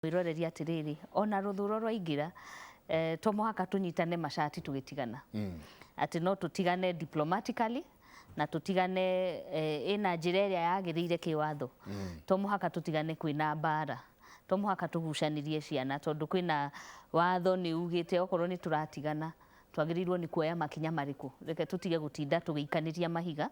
Mwĩroreri atĩrĩrĩ, ona rũthũro rwaingĩra, to mũhaka tũnyitane macati tũgĩtigana, atĩ no tũtigane diplomatically na tũtigane ĩna njĩra ĩrĩa yagĩrĩire kĩwatho. To mũhaka tũtigane kwĩna mbara, to mũhaka tũgucanĩrie ciana, tondũ kwĩna watho nĩ ugĩte okorwo nĩ tũratigana twagĩrĩirwo nĩ kuoya makinya marĩkũ. Reke tũtige gũtinda tũgĩikanĩria mahiga,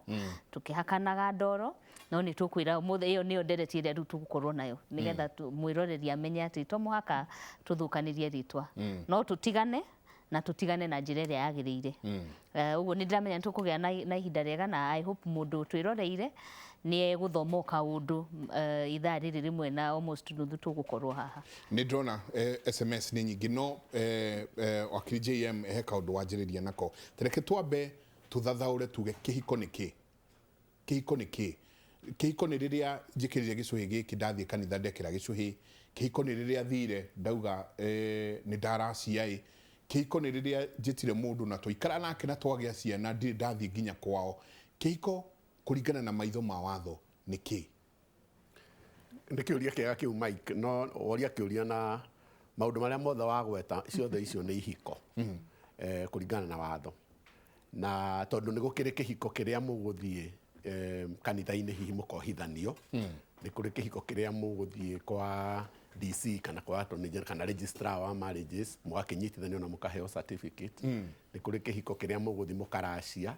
tũkĩhakanaga ndoro, no nĩ tũkwĩra ũmũthĩ ĩyo nĩyo ndereti ĩrĩa rĩu tũgũkorwo nayo, nĩgetha mwĩroreri amenye atĩ to mũhaka tũthũkanĩrie rĩtwa, no tũtigane na tũtigane na njĩra ĩrĩa yagĩrĩire. Ũguo nĩ ndĩramenya nĩ tũkũgĩa na ihinda rĩega, na I hope mũndũ twĩroreire nĩ egũthoma o kaũndũ ithaa rĩrĩ rĩmwe na almost nuthu tũgũkorwo haha. Nĩ ndĩrona SMS nĩ nyingĩ, no wakiri JM, he kaũndũ wanjĩrĩria nako. Tareke twambe tũthathaũre tuge kĩhiko nĩ kĩ. Kĩhiko nĩ kĩ? Kĩhiko nĩ rĩrĩa njĩkĩrire gĩcũhĩ gĩkĩ, ndathiĩ kanitha ndekĩra gĩcũhĩ. Kĩhiko nĩ rĩrĩa thire ndauga nĩ ndaracia ĩ. Kĩhiko nĩ rĩrĩa njĩtire mũndũ na twaikara nake na twagĩa ciana, ndirĩ ndathiĩ nginya kwao. Kĩhiko kũringana na maitho ma watho nĩ kĩ? Nĩ kĩũria kĩega kĩu, Mike, no woria kĩũria na maũndũ marĩa mothe wagweta, ciothe icio nĩ ihiko kũringana na watho. Na tondũ nĩ gũkĩrĩ kĩhiko kĩrĩa mũgũthiĩ kanitha-inĩ hihi mũkohithanio, nĩ kũrĩ kĩhiko kĩrĩa mũgũthiĩ kwa DC kana kwa attorney general kana registrar wa marriages mũgakĩnyitithanio na mũkaheo certificate. Nĩ kũrĩ kĩhiko kĩrĩa mũgũthiĩ mũkaracia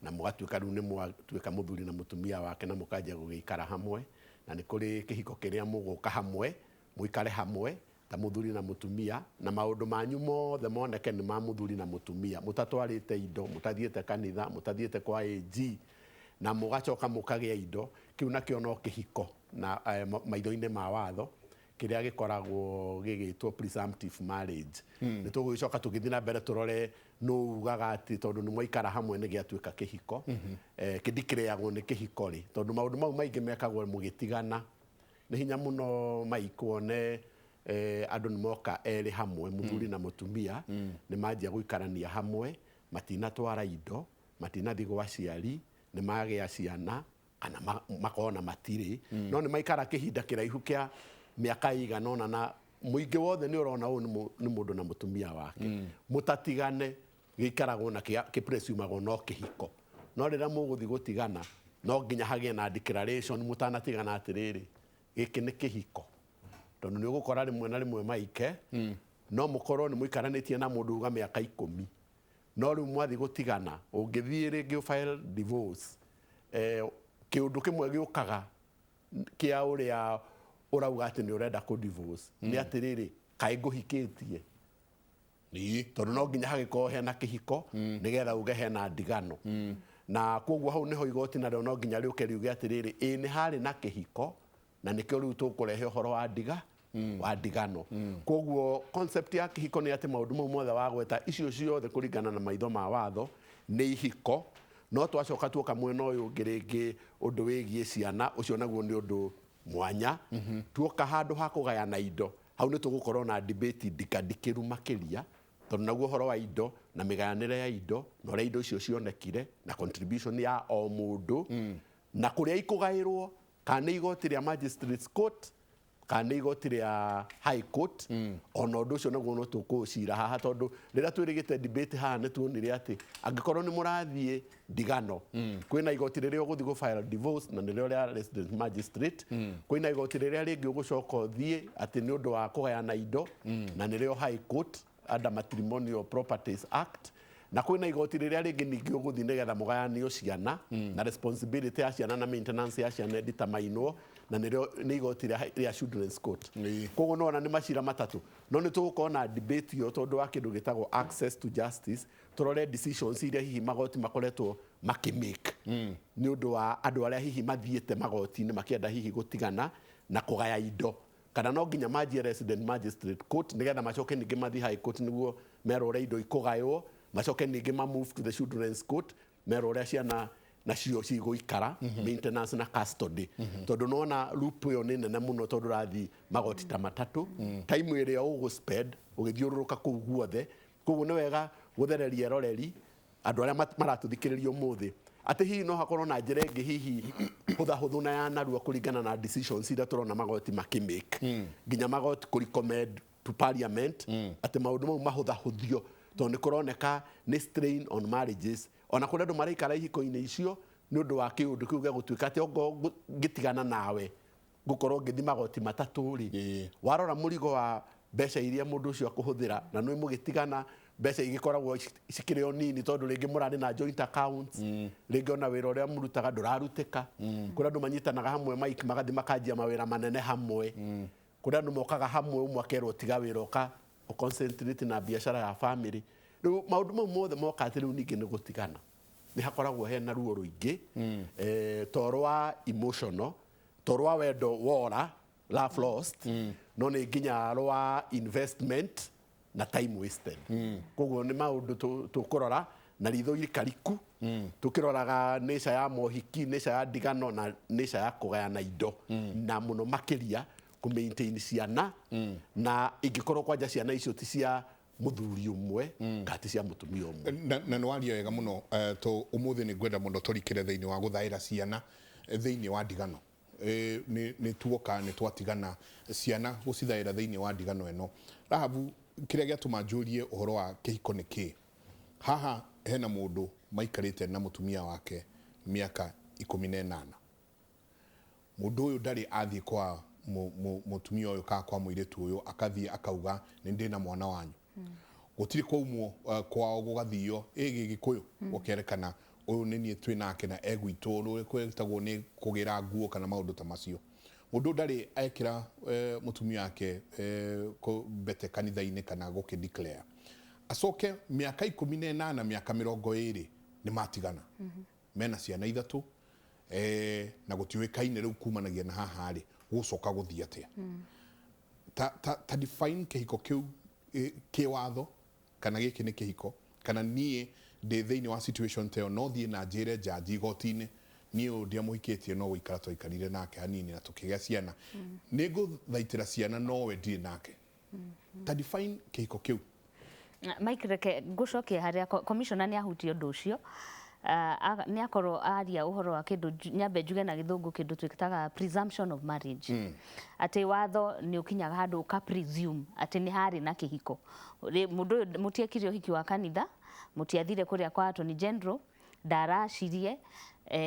na mũgatuĩka rĩu nĩ mwatuĩka mũthuri na mũtumia wake na mũkanjia gũgĩikara hamwe. Na nĩ kũrĩ kĩhiko kĩrĩa mũgũka hamwe, mũikare hamwe ta mũthuri na mũtumia, na maũndũ manyu mothe moneke nĩ ma mũthuri na mũtumia, mũtatwarĩte indo, mũtathiĩte kanitha, mũtathiĩte kwa AG, na mũgacoka mũkagĩa indo. Kĩu nakĩo no kĩhiko na maitho-inĩ ma watho, kĩrĩa gĩkoragwo gĩgĩtwo presumptive marriage. Nĩ tũgũgĩcoka tũgĩthiĩ na mbere tũrore nũ ugaga atĩ tondũ nĩ mwaikara hamwe nĩ gĩatuĩka kĩhiko. Kĩndikĩrĩagwo nĩ kĩhiko rĩ, tondũ maũndũ mau maingĩ mekagwo mũgĩtigana. Nĩ hinya mũno, Mike, wone andũ nĩ moka erĩ hamwe, mũthuri na mũtumia, nĩ manjia gũikarania hamwe, matinatwara indo, matinathiĩ gwa aciari, nĩ magĩa ciana kana makorwo na matirĩ, no nĩ maikara kĩhinda kĩraihu kĩa mĩaka ĩigana ũna, na mũingĩ wothe nĩ ũrona ũyũ nĩ mũndũ na mũtumia wake. Mũtatigane gĩikaragwo na kĩpresumagwo no kĩhiko. No rĩrĩa mũgũthiĩ gũtigana, no nginya hagĩe na declaration mũtanatigana atĩrĩrĩ, gĩkĩ nĩ kĩhiko. Tondũ nĩ ũgũkora rĩmwe na rĩmwe, Mike, no mũkorwo nĩ mũikaranĩtie na mũndũ uga mĩaka 10, no rĩu mwathiĩ gũtigana, ũngĩthiĩ rĩngĩ file divorce, kĩũndũ kĩmwe gĩũkaga kĩa ũrĩa ũrauga atĩ nĩ ũrenda kũ divorce nĩ atĩrĩrĩ, kaĩ ngũhikĩtie? Tondũ no nginya hagĩkorwo hena kĩhiko nĩgetha uge hena ndigano. Na koguo hau nĩho igoti narĩo no nginya rĩũke riuge atĩrĩrĩ, ĩĩ nĩ harĩ na kĩhiko, na nĩkĩo rĩu tũkũrehe ũhoro wa ndiga wa ndigano. Koguo concept ya kĩhiko nĩ atĩ maũndũ mau mothe wagweta, icio ciothe kũringana na maitho ma watho nĩ ihiko. No twacoka tuoka mwena ũyũ ũngĩ rĩngĩ, ũndũ wĩgiĩ ciana, ũcio naguo nĩ ũndũ mwanya. Tuoka handũ ha kũgayana indo, hau nĩ tũgũkorwo na debate ndikandikĩru makĩria, tondũ naguo ũhoro wa indo na mĩgayanĩre ya indo na ũrĩa indo icio cionekire na contribution ya o mũndũ na kũrĩa ikũgaĩrwo, kana nĩ igoti rĩa magistrates court kana nĩ igoti rĩa high court, ona ũndũ ũcio naguo no tũkũũcira haha, tondũ rĩrĩa twĩrĩgĩte debate haha nĩ tuonire atĩ angĩkorwo nĩ mũrathiĩ ndigano, kwĩna igoti rĩrĩa ũgũthiĩ gũ file divorce na nĩrĩo rĩa resident magistrate, kwĩna igoti rĩrĩa rĩngĩ ũgũcoka ũthiĩ atĩ nĩ ũndũ wa kũgayana indo na nĩrĩo high court under Matrimonial Properties Act, na kwĩna igoti rĩrĩa rĩngĩ ningĩ ũgũthiĩ nĩgetha mũgayanio ciana na responsibility ya ciana na maintenance ya ciana ĩditamainwo, na nĩrĩo nĩ igoti rĩa children's court. Koguo nĩwona nĩ macira matatũ, no nĩ tũgũkorwo na debate ĩyo tondũ wa kĩndũ gĩtagwo access to justice, tũrore decisions iria hihi magoti makoretwo makĩmake nĩ ũndũ wa andũ arĩa hihi mathiĩte magoti-inĩ makĩenda hihi gũtigana na kũgaya indo, kana no nginya manjie resident magistrate court nĩgetha macoke ningĩ mathiĩ high court nĩguo merwo ũrĩa indo ikũgaywo, macoke ningĩ ma move to the children's court merwo ũrĩa ciana nacio cigũikara, maintenance na custody. Tondũ nona loop ĩyo nĩ nene mũno, tondũ ũrathiĩ magoti ta matatũ, time ĩrĩa ũgũ spend ũgĩthiũrũrũka kũu guothe. Koguo nĩ wega gũthereria eroreri, andũ arĩa maratũthikĩrĩria ũmũthĩ, Atĩ hihi no hakorwo na njĩra ĩngĩ hihi hũthahũthũ na ya narua kũringana na decisions iria tũrona magoti makĩmake, nginya magoti kũ recommend to parliament atĩ maũndũ mau mahũthahũthio, tondũ nĩ kũroneka nĩ strain on marriages, ona kũrĩ andũ maraikara ihiko-inĩ icio nĩ ũndũ wa kĩũndũ kĩu gĩa gũtuĩka atĩ ongorwo ngĩtigana nawe ngũkorwo ngĩthiĩ magoti matatũ rĩ. Warora mũrigo wa mbeca iria mũndũ ũcio akũhũthĩra, na nĩ mũgĩtigana mbeca igĩkoragwo cikĩrĩ o nini, tondũ rĩngĩ mũrarĩ na joint accounts, rĩngĩ ona wĩra ũrĩa mũrutaga ndũrarutĩka. Kũrĩ andũ manyitanaga hamwe, Mike, magathiĩ makanjia mawĩra manene hamwe. Kũrĩ andũ mokaga hamwe, ũmwe akerwo tiga wĩra, ũka ũconcentrate na biacara ya family. Rĩu maũndũ mau mothe moka atĩ rĩu ningĩ nĩ gũtigana, nĩ hakoragwo hena ruo rũingĩ, to rwa emotional, to rwa wendo wora, love lost, no nĩ nginya rwa investment na time wasted. Koguo nĩ maũndũ tũkũrora na ritho irikariku, tũkĩroraga nature ya mohiki, nature ya ndigano na nature ya kũgayana indo, na mũno makĩria kũ maintain ciana, na ingĩkorwo kwanja ciana icio ti cia mũthuri ũmwe kana ti cia mũtumia ũmwe. Na nĩ waria wega mũno. To ũmũthĩ nĩ ngwenda mũno tũrikĩre thĩinĩ wa gũthaĩra ciana thĩinĩ wa ndigano. Nĩ tuoka nĩ twatigana, ciana gũcithaĩra thĩinĩ wa ndigano ĩno. Rahabu, kĩrĩa gĩatũma njũrie ũhoro wa kĩhiko nĩ kĩ, haha hena mũndũ maikarĩte na mũtumia wake mĩaka 18. Mũndũ ũyũ ndarĩ athiĩ kwa mũtumia ũyũ kana kwa mũirĩtu ũyũ akathiĩ akauga nĩ ndĩna mwana wanyu. Gũtirĩ kwaumwo kwao gũgathio ĩ gĩgĩkũyũ gũkerekana ũyũ nĩ niĩ twĩ nake na egwitũ gwĩtagwo nĩ kũgĩra nguo kana maũndũ ta macio. Mũndũ ndarĩ ekĩra mũtumia wake mbete kanitha-inĩ kana gũkĩ declare, acoke mĩaka 18, mĩaka 20 nĩ matigana, mena ciana ithatũ, na gũtiũĩkaine rĩu kumanagia na haha rĩ gũcoka gũthiĩ atĩa. Ta define kĩhiko kĩu kĩwatho, kana gĩkĩ nĩ kĩhiko, kana niĩ ndĩ thĩinĩ wa situation ta ĩyo no thiĩ na njĩre jaji igoti-inĩ niĩ ũyũ ndiamũhikĩtie, no gũikara twaikarire nake hanini na tũkĩgĩa ciana, nĩ ngũthaitĩra ciana nowe ndirĩ nake. Ta define kĩhiko kĩu. Mike, reke ngũcokie harĩa commissioner nĩ ahutia ũndũ ũcio. Nĩ akorwo aria ũhoro wa kĩndũ nyambe njuge na gĩthũngũ kĩndũ twĩtaga presumption of marriage, atĩ watho nĩ ũkinyaga handũ ũka presume atĩ nĩ harĩ na kĩhiko. Mũndũ ũyũ mũtiekire ũhiki wa kanitha, mũtiathire kũrĩa kwa Attorney General, ndaracirie,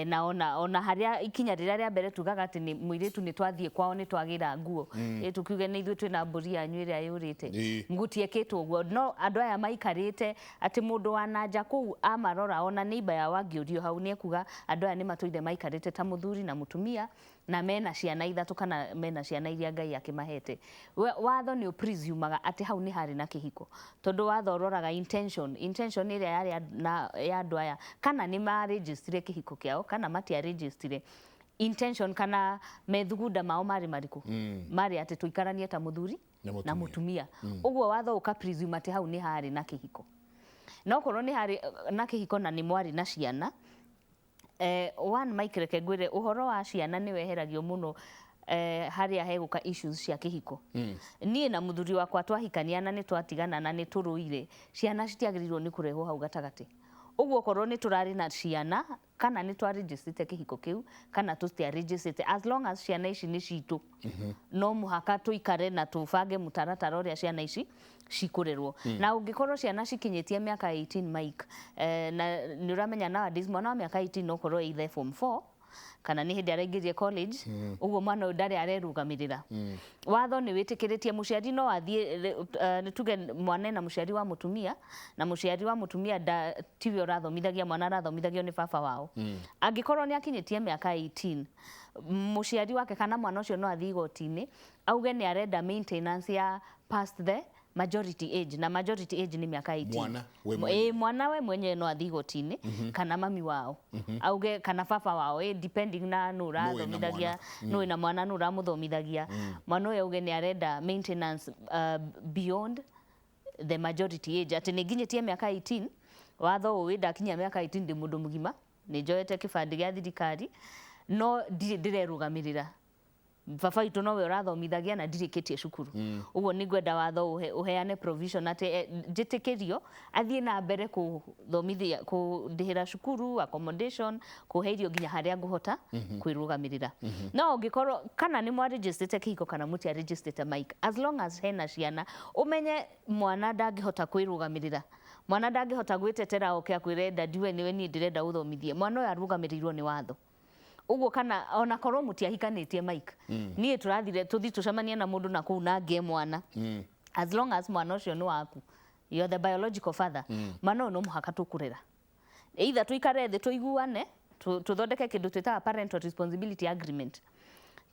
na ona harĩa ikinya rĩrĩa rĩa mbere tugaga atĩ nĩ mũirĩtu nĩ twathiĩ kwao nĩ twagĩra nguo, tukiuge nĩ ithuĩ twĩna mbũri yanyu ĩrĩa yũrĩte. Gũtiekĩtwo ũguo, no andũ aya maikarĩte atĩ mũndũ wa nanja kũu amarora, ona neighbor yao angĩũrio hau nĩ ekuga andũ aya nĩ matũire maikarĩte ta mũthuri na mũtumia na mena ciana ithatũ kana mena ciana iria Ngai akĩmahete. Watho nĩ ũpresumaga atĩ hau nĩ harĩ na kĩhiko, tondũ watho ũroraga intention ĩrĩa yarĩ ya andũ aya, kana nĩ marĩnjĩstire kĩhiko kĩao kana matiarĩnjĩstire, intention kana methugunda mao marĩ marĩkũ, marĩ atĩ tũikaranie ta mũthuri na na mũtumia. Mũtumia. Ũguo watho ũka presume atĩ hau nĩ harĩ na kĩhiko, na okorwo nĩ harĩ na kĩhiko na nĩ mwarĩ na ciana, one, Mike, reke ngwĩre ũhoro wa ciana nĩ weheragio mũno harĩa hegũka issues cia kĩhiko. Niĩ na mũthuri wakwa twahikania na nĩ twatigana na nĩ tũrũire, ciana citiagĩrĩirwo nĩ kũrehwo hau gatagatĩ. Ũguo okorwo nĩ tũrarĩ na ciana, kana nĩ twarĩnjĩcĩte kĩhiko kĩu kana tũtiarĩnjĩcĩte, as long as ciana ici nĩ citũ, no mũhaka tũikare na tũbange mũtaratara ũrĩa ciana ici cikũrerwo. Na ũngĩkorwo ciana cikinyĩtie mĩaka 18, Mike, na nĩ ũramenya nowadays mwana wa mĩaka 18 no korwo either form 4 kana nĩ hĩndĩ araingĩrie college, ũguo mwana ũyũ ndarĩ arerũgamĩrĩra. Watho nĩ wĩtĩkĩrĩtie mũciari no athiĩ, nĩ tuge mwana ena mũciari wa mũtumia na mũciari wa mũtumia tiwe ũrathomithagia mwana, arathomithagio nĩ baba wao. Angĩkorwo nĩ akinyĩtie mĩaka 18, mũciari wake kana mwana ũcio no athiĩ igoti-inĩ auge nĩ arenda maintenance ya past the majority age, na majority age nĩ mĩaka 18. Mwana we mwenyewe. Ĩ, mwana we mwenyewe no athiĩ igoti-inĩ kana mami wao auge kana baba wao, depending na nũ ũrathomithagia, nũ wĩna mwana, nũ ũramũthomithagia mwana ũyũ, auge nĩ arenda maintenance beyond the majority age, atĩ nĩ nginyĩtie mĩaka 18, watho ũĩ ndakinyia mĩaka 18 ndĩ mũndũ mũgima, nĩ njoete kĩbandĩ gĩa thirikari, no ndirĩ ndĩrerũgamĩrĩra. Baba witũ nowe ũrathomithagia na ndirĩkĩtie cukuru. Ũguo nĩ ngwenda watho ũheane provision atĩ njĩtĩkĩrio athiĩ na mbere kũthomithia, kũndĩhĩra cukuru, accommodation, kũhe irio nginya harĩa ngũhota kwĩrũgamĩrĩra. No ũngĩkorwo kana nĩ mwarĩnjĩstĩte kĩhiko kana mũtiarĩnjĩstĩte, Mike, as long as hena ciana, ũmenye mwana ndangĩhota kwĩrũgamĩrĩra, mwana ndangĩhota gwĩtetera oke akwĩre, "Daddy, we nĩwe niĩ ndĩrenda ũthomithie." Mwana ũyũ arũgamĩrĩirwo nĩ watho. Ũguo kana ona korwo mũtiahikanĩtie, Mike, niĩ tũrathire tũthi tũcemanie na mũndũ na kũu na ngĩe mwana, as long as mwana ũcio nĩ waku, you are the biological father, mwana ũyũ no mũhaka tũkũrera. Either tũikare thĩ tũiguane, tũthondeke kĩndũ twĩtaga parental responsibility agreement,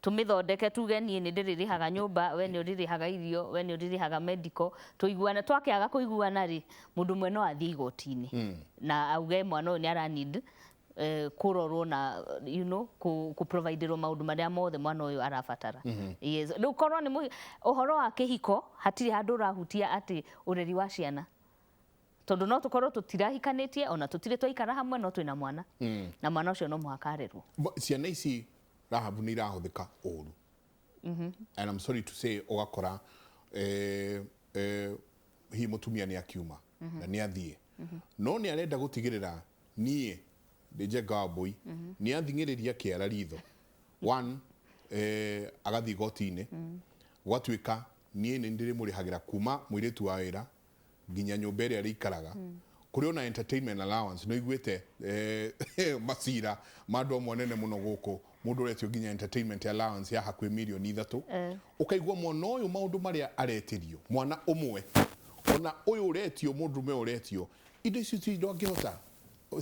tũmĩthondeke, tuge niĩ nĩ ndĩrĩrĩhaga nyũmba, we nĩ ũrĩrĩhaga irio, we nĩ ũrĩrĩhaga medical, tũiguane. Twakĩaga kũiguana rĩ, mũndũ ũmwe no athiĩ igoti-inĩ na auge mwana ũyũ nĩ ara need kũrorwo na kũ providerwo maũndũ marĩa mothe mwana ũyũ arabatara. Yes, rĩu korwo nĩ ũhoro wa kĩhiko, hatirĩ handũ ũrahutia atĩ ũreri wa ciana, tondũ no tũkorwo tũtirahikanĩtie ona tũtirĩ twaikara hamwe, no twĩna mwana na mwana ũcio no mũhaka arerwo. Ciana ici, Rahabu, nĩ irahũthĩka ũru, and I'm sorry to say, ũgakora hihi mũtumia nĩ akiuma na nĩ athiĩ, no nĩ arenda gũtigĩrĩra niĩ ndĩ Njenga wa Mbũi nĩ athing'ĩrĩria kĩara ritho one, agathiĩ igoti-inĩ, gwatuĩka niĩ nĩ ndĩrĩmũrĩhagĩra kuma mũirĩtu wa wĩra nginya nyũmba ĩrĩa arĩikaraga, kũrĩ ona entertainment allowance. Nĩ ũiguĩte macira ma andũ amwe anene mũno gũkũ, mũndũ ũretio nginya entertainment allowance ya hakuhĩ mirioni 3. Ũkaigua mwana ũyũ maũndũ marĩa aretĩrio, mwana ũmwe ona ũyũ ũretio, mũndũrũme ũretio indo icio ti indo angĩhota.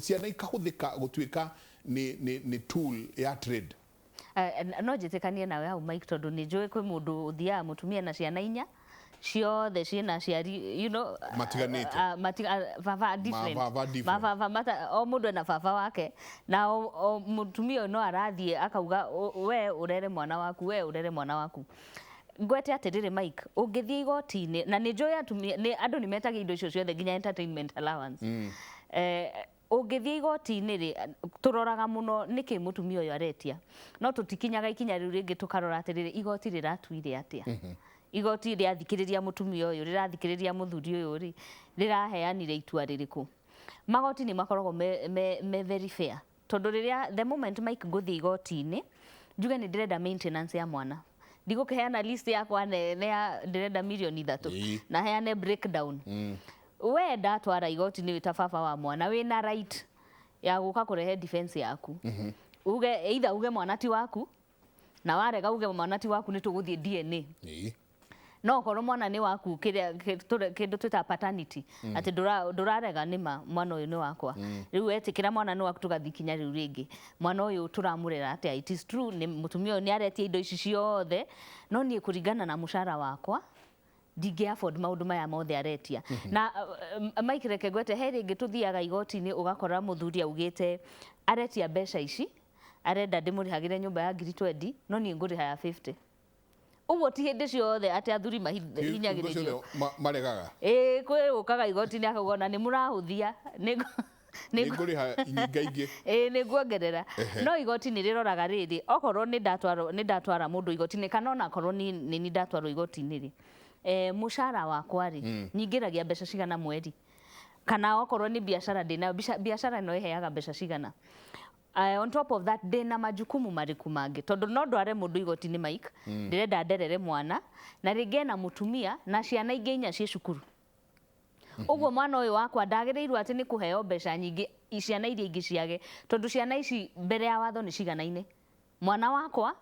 Ciana ikahũthĩka gũtuĩka nĩ tool ya trade. No njĩtĩkanie nawe hau, Mike, tondũ nĩ njũĩ kwĩ mũndũ ũthiaga mũtumia na ciana inya ciothe ciĩna aciari Matiganĩte. Baba different. Mababa different. Mababa o mũndũ ena baba wake, na o mũtumia ũyũ no arathiĩ akauga, "We ũrere mwana waku, we ũrere mwana waku." Ngwete atĩrĩrĩ, Mike, ũngĩthiĩ igoti-inĩ, na nĩ njũĩ atumia nĩ andũ nĩ metagia indo icio ciothe nginya entertainment allowance, ũngĩthiĩ igoti-inĩ rĩ, tũroraga mũno nĩkĩ mũtumia ũyũ aretia, no tũtikinyaga ikinya rĩu rĩngĩ tũkarora atĩrĩrĩ, igoti rĩratuire atĩa? Igoti rĩathikĩrĩria mũtumia ũyũ, rĩrathikĩrĩria mũthuri ũyũ rĩ, rĩraheanire itua rĩrĩkũ? Magoti nĩ makoragwo me very fair, tondũ rĩrĩa the moment, Mike, ngũthiĩ igoti-inĩ njuge nĩ ndĩrenda maintenance ya mwana, ndigũkĩheana list yakwa nene ya ndĩrenda mirioni 3 na heane breakdown. We ndatwara igoti-inĩ wĩ ta baba wa mwana, wĩna right ya gũka kũrehe defense yaku, uge either uge mwana ti waku, na warega uge mwana ti waku, nĩ tũgũthiĩ DNA. No okorwo mwana nĩ waku, kĩrĩa kĩndũ twĩtaga paternity, atĩ ndũrarega nĩma mwana ũyũ nĩ wakwa. Rĩu wetĩkĩra mwana nĩ waku, tũgathiĩ kinya rĩu rĩngĩ, mwana ũyũ tũramũrera atĩa? It is true nĩ mũtumia ũyũ nĩ aretia indo ici ciothe, no niĩ kũringana na mũcara wakwa ndingĩ afford maũndũ maya mothe aretia. Na Mike, reke ngwete, he rĩngĩ tũthiaga igoti-inĩ ũgakora mũthuri augĩte aretia mbeca ici, arenda ndĩmũrĩhagĩre nyũmba ya ngiri 20, no niĩ ngũrĩha ya 50. Ũguo ti hĩndĩ ciothe atĩ athuri mahinyagĩrĩrio. Maregaga. Ĩĩ, kwĩ ũkaga igoti-inĩ akauga ona nĩ mũrahũthia, nĩ ngũrĩha nyingaingĩ. Ĩĩ, nĩ nguongerera. No igoti nĩ rĩroraga rĩrĩ, okorwo nĩ ndatwara mũndũ igoti-inĩ, kana onakorwo nĩ ni ndatwarwo igoti-inĩ rĩ, mũcara wakwa rĩ, nyingĩragia mbeca cigana mweri? Kana okorwo nĩ biacara ndĩnayo, biacara ĩno ĩheaga mbeca cigana? On top of that, ndĩna majukumu marĩkũ mangĩ? Tondũ no ndware mũndũ igoti-inĩ, Mike, ndĩrenda nderere mwana, na rĩngĩ ena mũtumia na ciana ingĩ inya ciĩ cukuru. Ũguo mwana ũyũ wakwa ndagĩrĩirwo atĩ nĩ kũheo mbeca nyingĩ ciana iria ingĩ ciage, tondũ ciana ici mbere ya watho nĩ ciganaine, mwana wakwa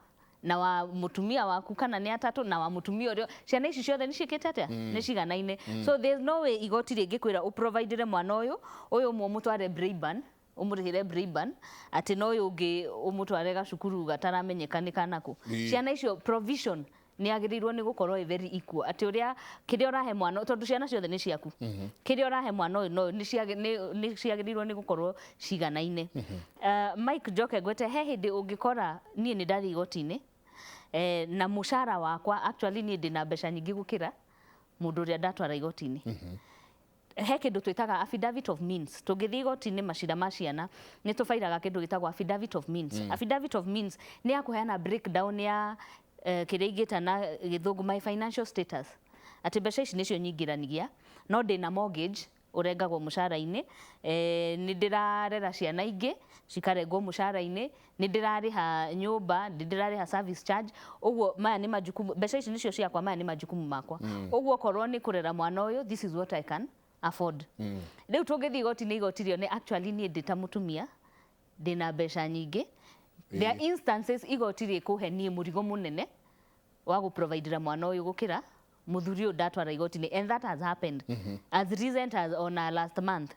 na wa mũtumia waku, kana nĩ atatũ, na wa mũtumia ũrĩa, ciana ici ciothe nĩ ciĩkĩte atĩa? Nĩ ciganaine. So there's no way igoti rĩngĩkwĩra ũprovidere mwana ũyũ, ũyũ ũmwe ũmũtware Braeburn, ũmũrĩhĩre Braeburn, atĩ no ũyũ ũngĩ ũmũtware gacukuru gataramenyeka nĩ kanakũ. Ciana icio provision nĩ yagĩrĩirwo nĩ gũkorwo ĩ very equal, atĩ ũrĩa kĩrĩa ũrahe mwana, tondũ ciana ciothe nĩ ciaku, kĩrĩa ũrahe mwana ũyũ no nĩ ciagĩrĩirwo nĩ gũkorwo ciganaine. Mike, njoke ngwete, he hĩndĩ ũngĩkora niĩ nĩ ndathiĩ igoti-inĩ, na mũcara wakwa, actually niĩ ndĩna mbeca nyingĩ gũkĩra mũndũ ũrĩa ndatwara igoti-inĩ. He kĩndũ twĩtaga affidavit of means. Tũngĩthiĩ igoti-inĩ macira ma ciana, nĩ tũbairaga kĩndũ gĩtagwo affidavit of means. Affidavit of means nĩ ya kũheana breakdown ya Kĩrĩa ingĩta na gĩthũngũ my financial status, atĩ mbeca ici nĩcio nyingĩranagia, no ndĩna mortgage ũrengagwo mũcara-inĩ, nĩ ndĩrarera ciana ingĩ cikarengwo mũcara-inĩ, nĩ ndĩrarĩha nyũmba, nĩ ndĩrarĩha service charge. Ũguo maya nĩ majukumu, mbeca ici nĩcio ciakwa, maya nĩ majukumu makwa. Ũguo okorwo nĩ kũrera mwana ũyũ, this is what I can afford. Rĩu tũngĩthiĩ igoti-inĩ, igoti rĩone actually niĩ ndĩ ta mũtumia ndĩna mbeca nyingĩ. There are instances igoti rĩkũhe niĩ mũrigo mũnene wa gũprovidera mwana ũyũ gũkĩra mũthuri ũyũ ndatwara igoti-inĩ, and that has happened as recent as on last month.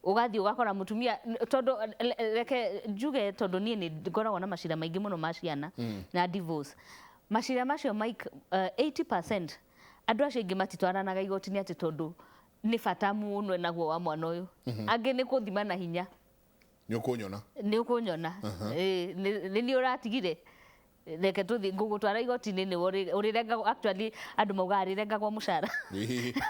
Ũgathiĩ ũgakora mũtumia, tondũ reke njuge, tondũ niĩ nĩ ngoragwo na macira maingĩ mũno ma ciana na divorce. Macira macio, Mike, 80% andũ acio aingĩ matitwaranaga igoti-inĩ atĩ tondũ nĩ bata mũno naguo wa mwana ũyũ. Angĩ nĩ kũthima na hinya. Nĩ ũkũnyona. Nĩ ũkũnyona. Ĩĩ, nĩ niĩ ũratigire, reke tũthiĩ, ngũgũtwara igoti-inĩ, nĩwe ũrĩrengagwo. Actually andũ maugaga rĩrengagwo mũcara,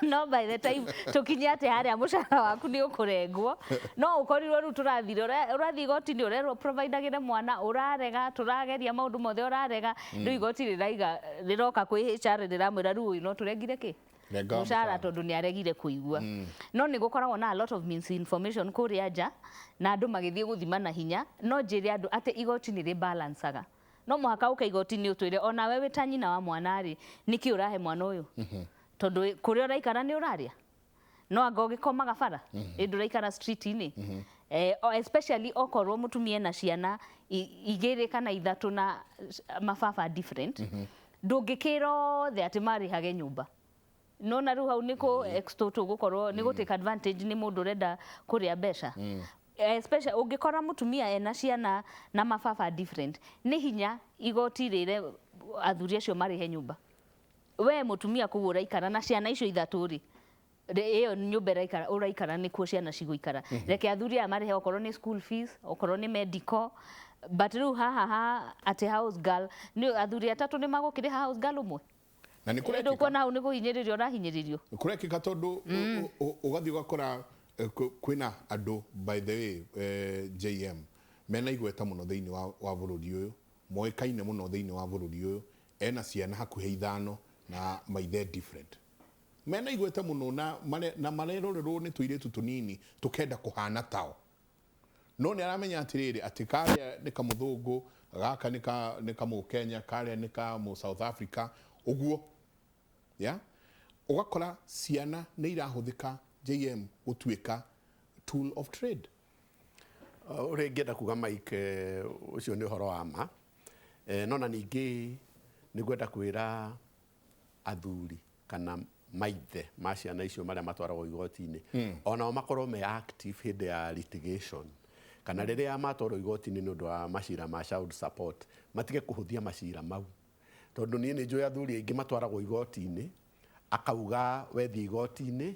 no by the time tũkinye atĩ harĩa mũcara waku nĩ ũkũrengwo, no ũkorirwo rĩu tũrathire ũrathiĩ igoti-inĩ, ũrerwo providagĩre mwana, ũrarega, tũrageria maũndũ mothe, ũrarega. Rĩu igoti rĩraiga, rĩroka kwĩ HR, rĩramwĩra rĩu ũyũ no tũrengire kĩ? Renga mũcara, tondũ nĩ aregire kũigua. No nĩ gũkoragwo na a lot of misinformation kũrĩa nja na andũ magĩthiĩ gũthima na hinya. No njĩre andũ atĩ igoti nĩ rĩbalancaga. No mũhaka ũke igoti-inĩ ũtwĩre onawe wĩ ta nyina wa mwana rĩ, nĩkĩ ũrahe mwana ũyũ, tondũ kũrĩa ũraikara nĩ ũrarĩa, no anga ũgĩkomaga bara, ĩ ndũraikara street-inĩ. Especially okorwo mũtumia ena ciana igĩrĩ kana ithatũ na mababa different, ndũngĩkĩra othe atĩ marĩhage nyũmba. Nona rĩu hau nĩ kũ extort, gũkorwo nĩ gũ take advantage, nĩ mũndũ ũrenda kũrĩa mbeca. Especially ũngĩkora mũtumia ena ciana na mababa different, nĩ hinya igoti rĩre athuri acio marĩhe nyũmba. We mũtumia kũu ũraikara na ciana icio ithatũ rĩ, ĩyo nyũmba ĩraikara ũraikara nĩkuo ciana cigũikara. Reke athuri aya marĩhe okorwo nĩ school fees, okorwo nĩ medical. But rĩu haha ha atĩ house girl, nĩ athuri atatũ nĩ magũkĩrĩha house girl ũmwe? Na nĩ kũrekĩka. Ndũkuona hau nĩ kũhinyĩrĩrio ũrahinyĩrĩrio? Kũrekĩka, tondũ ũgathiĩ ũgakora kwĩna andũ, by the way, JM, mena igweta mũno thĩinĩ wa bũrũri ũyũ, moĩkaine mũno thĩinĩ wa bũrũri ũyũ, ena ciana hakuhĩ ithano na maithe different, mena igweta mũno na marerorerwo nĩ tũirĩtu tũnini tũkenda kũhana tao. No nĩ aramenya atĩrĩrĩ, atĩ karĩa nĩ kamũthũngũ, gaka nĩ kamũkenya, karĩa nĩ kamũ South Africa, ũguo ya ũgakora ciana nĩ irahũthĩka, JM, gũtuĩka tool of trade. Ũrĩa ingĩenda kuga, Mike, ũcio nĩ ũhoro wa ma. No na ningĩ nĩ ngwenda kwĩra athuri kana maithe ma ciana icio marĩa matwaragwo igoti-inĩ, onao makorwo me active hĩndĩ ya litigation, kana rĩrĩa matwarwo igoti-inĩ nĩ ũndũ wa macira ma child support, matige kũhũthia macira mau, tondũ niĩ nĩ njũĩ athuri aingĩ matwaragwo igoti-inĩ, akauga wethiĩ igoti-inĩ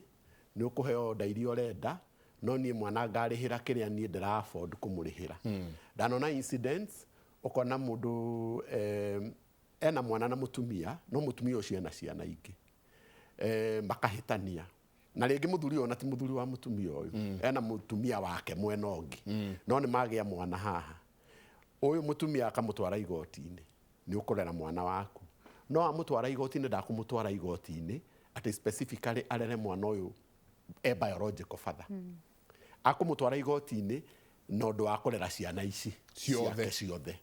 nĩ ũkũheo order iria ũrenda, no niĩ mwana ngarĩhĩra kĩrĩa niĩ ndĩra afford kũmũrĩhĩra. Ndanona incidents ũkona mũndũ ena mwana na mũtumia, no mũtumia ũcio ena ciana ingĩ, makahĩtania, na rĩngĩ mũthuri ũyũ ona ti mũthuri wa mũtumia ũyũ, ena mũtumia wake mwena ũngĩ, no nĩ magĩa mwana haha. Ũyũ mũtumia akamũtwara igoti-inĩ, nĩ ũkũrera mwana waku. No amũtwara igoti-inĩ, ndakũmũtwara igoti-inĩ atĩ specifically arere mwana ũyũ e biological father. Akũmũtwara igoti-inĩ na ũndũ wa kũrera ciana ici ciothe. Ciake ciothe.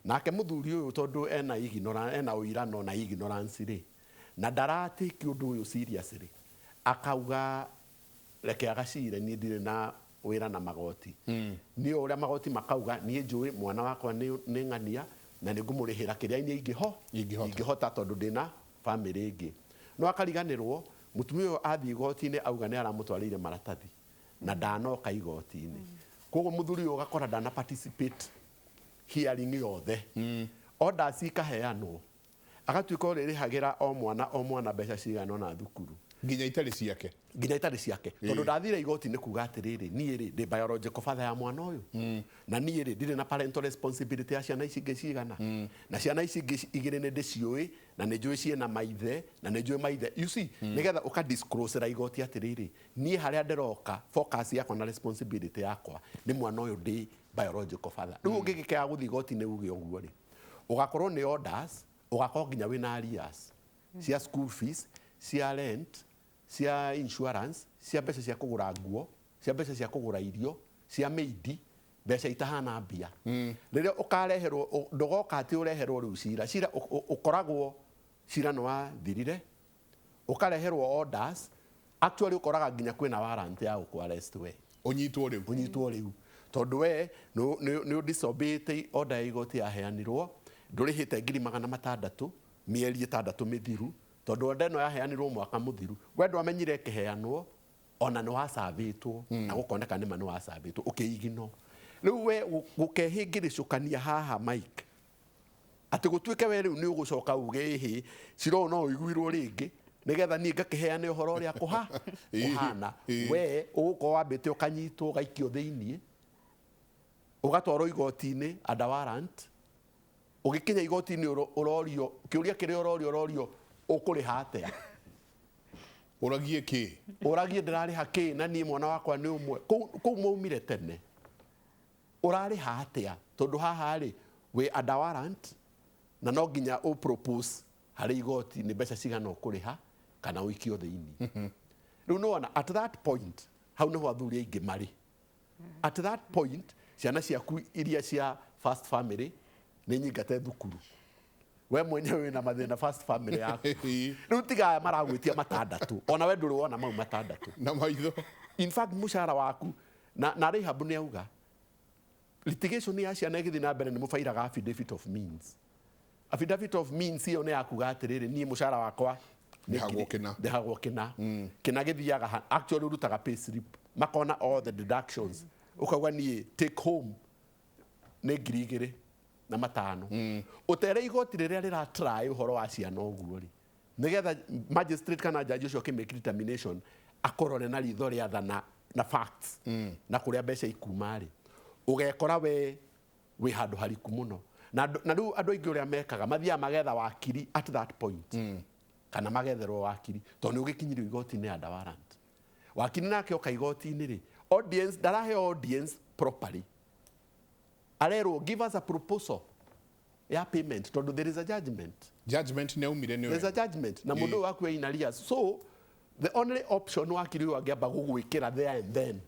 Nake mũthuri ũyũ, tondũ ena ignorance, ena ũirano na ignorance rĩ, na ndaratĩki ũndũ ũyũ seriously, akauga reke agacire, niĩ ndirĩ na wĩra na magoti. Niĩ o ũrĩa magoti makauga, niĩ njũĩ mwana wakwa nĩ ng'ania na nĩ ngũmũrĩhĩra kĩrĩa niĩ ingĩho Ingĩhota. Ingĩhota, tondũ ndĩna bamĩrĩ ĩngĩ. No akariganĩrwo mũtumia ũyũ athiĩ igoti-inĩ auga nĩ aramũtwarĩire maratathi na ndanoka igoti-inĩ. Koguo mũthuri ũyũ ũgakora ndana participate hearing yothe. Orders ikaheanwo, agatuĩka ũrĩrĩhagĩra o mwana o mwana mbeca cigana ũna thukuru, nginya itarĩ ciake. Nginya itarĩ ciake, tondũ ndathire igoti-inĩ kuga atĩrĩrĩ, niĩ rĩ, ndĩ biological father ya mwana ũyũ, na niĩ rĩ, ndirĩ na parental responsibility ya ciana ici ingĩ cigana, na ciana ici ingĩ igĩrĩ nĩ ndĩciũĩ na nĩ njũĩ ciĩna maithe na nĩ njũĩ maithe, you see. Nĩgetha ũka disclose ra igoti atĩrĩrĩ, niĩ harĩa ndĩroka, focus yakwa na responsibility yakwa nĩ mwana ũyũ ndĩ biological father. Rĩu ũngĩgĩkĩaga gũthiĩ igoti-inĩ uge ũguo rĩ, ũgakorwo nĩ orders. Ũgakorwo nginya wĩna arrears cia school fees, cia rent, cia insurance, cia mbeca cia kũgũra nguo, cia mbeca cia kũgũra irio, cia maid, mbeca itahana mbia. Rĩrĩa ũkareherwo ndũgoka atĩ ũreherwo rĩu cira, cira ũkoragwo cira nĩ wathirire, ũkareherwo orders, actually ũkoraga nginya kwĩna warrant ya gũkũ arrest we. Ũnyitwo rĩu. Ũnyitwo rĩu tondũ we nĩ ũdisobeyĩte order ya igoti yaheanirwo, ndũrĩhĩte 600,000 mĩeri 6 mĩthiru, tondũ order ĩno yaheanirwo mwaka mũthiru, we ndwamenyire ĩkĩheanwo, ona nĩ wacabĩtwo na gũkoneka nĩma nĩ wacabĩtwo ũkĩigino. Rĩu we gũkehĩngĩrĩcũkania haha Mike, atĩ gũtuĩke we rĩu nĩ ũgũcoka uge ĩhĩ cira ũyũ no ũiguirwo rĩngĩ nĩgetha niĩ ngakĩheane ũhoro ũrĩa kũhana, we ũgũkorwo wambĩte ũkanyitwo ũgaikio thĩiniĩ, ũgatwarwo igoti-inĩ under warrant, ũgĩkinya igoti-inĩ ũrorio kĩũria kĩrĩa ũrorio, ũrorio ũkũrĩha atĩa, ũragie kĩ, ũragie ndĩrarĩha kĩ na niĩ mwana wakwa nĩ ũmwe, kũu mwaumire tene, ũrarĩha atĩa tondũ haha rĩ wĩ under warrant na no nginya ũ propose harĩ igoti nĩ mbeca cigana ũkũrĩha kana ũikio thĩiniĩ. Rĩu nĩwona at that point hau nĩho athuri aingĩ marĩ. At that point ciana ciaku iria cia first family nĩ nyingate thukuru, we mwenyewe wĩna mathĩna first family yaku. Rĩu tiga aya maragwĩtia 6, ona we ndũrĩ wona mau 6 na maitho. In fact mũcara waku na Rahab nĩ auga litigation ya ciana ĩgĩthiĩ na mbere nĩ mũbairaga affidavit of means. Affidavit of means ĩyo nĩ yakuga atĩrĩrĩ, niĩ mũcara wakwa ndĩhagwo kĩna, ndĩhagwo kĩna, kĩna gĩthiaga actually ũrutaga pay slip, makona all the deductions, ũkauga niĩ take home nĩ 2,500. Ũtere igoti rĩrĩa rĩra try ũhoro wa ciana ũguo rĩ, nĩgetha magistrate kana judge ũcio akĩ make determination akorore na ritho rĩa tha na facts na kũrĩa mbeca ikuma rĩ, ũgekora we wĩ handũ hariku mũno. Na rĩu andũ aingĩ ũrĩa mekaga mathiaga magetha wakiri at that point, kana magetherwo wakiri tondũ nĩ ũgĩkinyirio igoti-inĩ under warrant. Wakiri nake oka igoti-inĩ rĩ, audience ndaraheo audience properly, arerwo give us a proposal ya payment tondũ there is a judgment. Judgment nĩ aumire nĩ there is a judgment na mũndũ waku ena arrears, so the only option wakiri ũyũ angĩamba gũgwĩkĩra there and then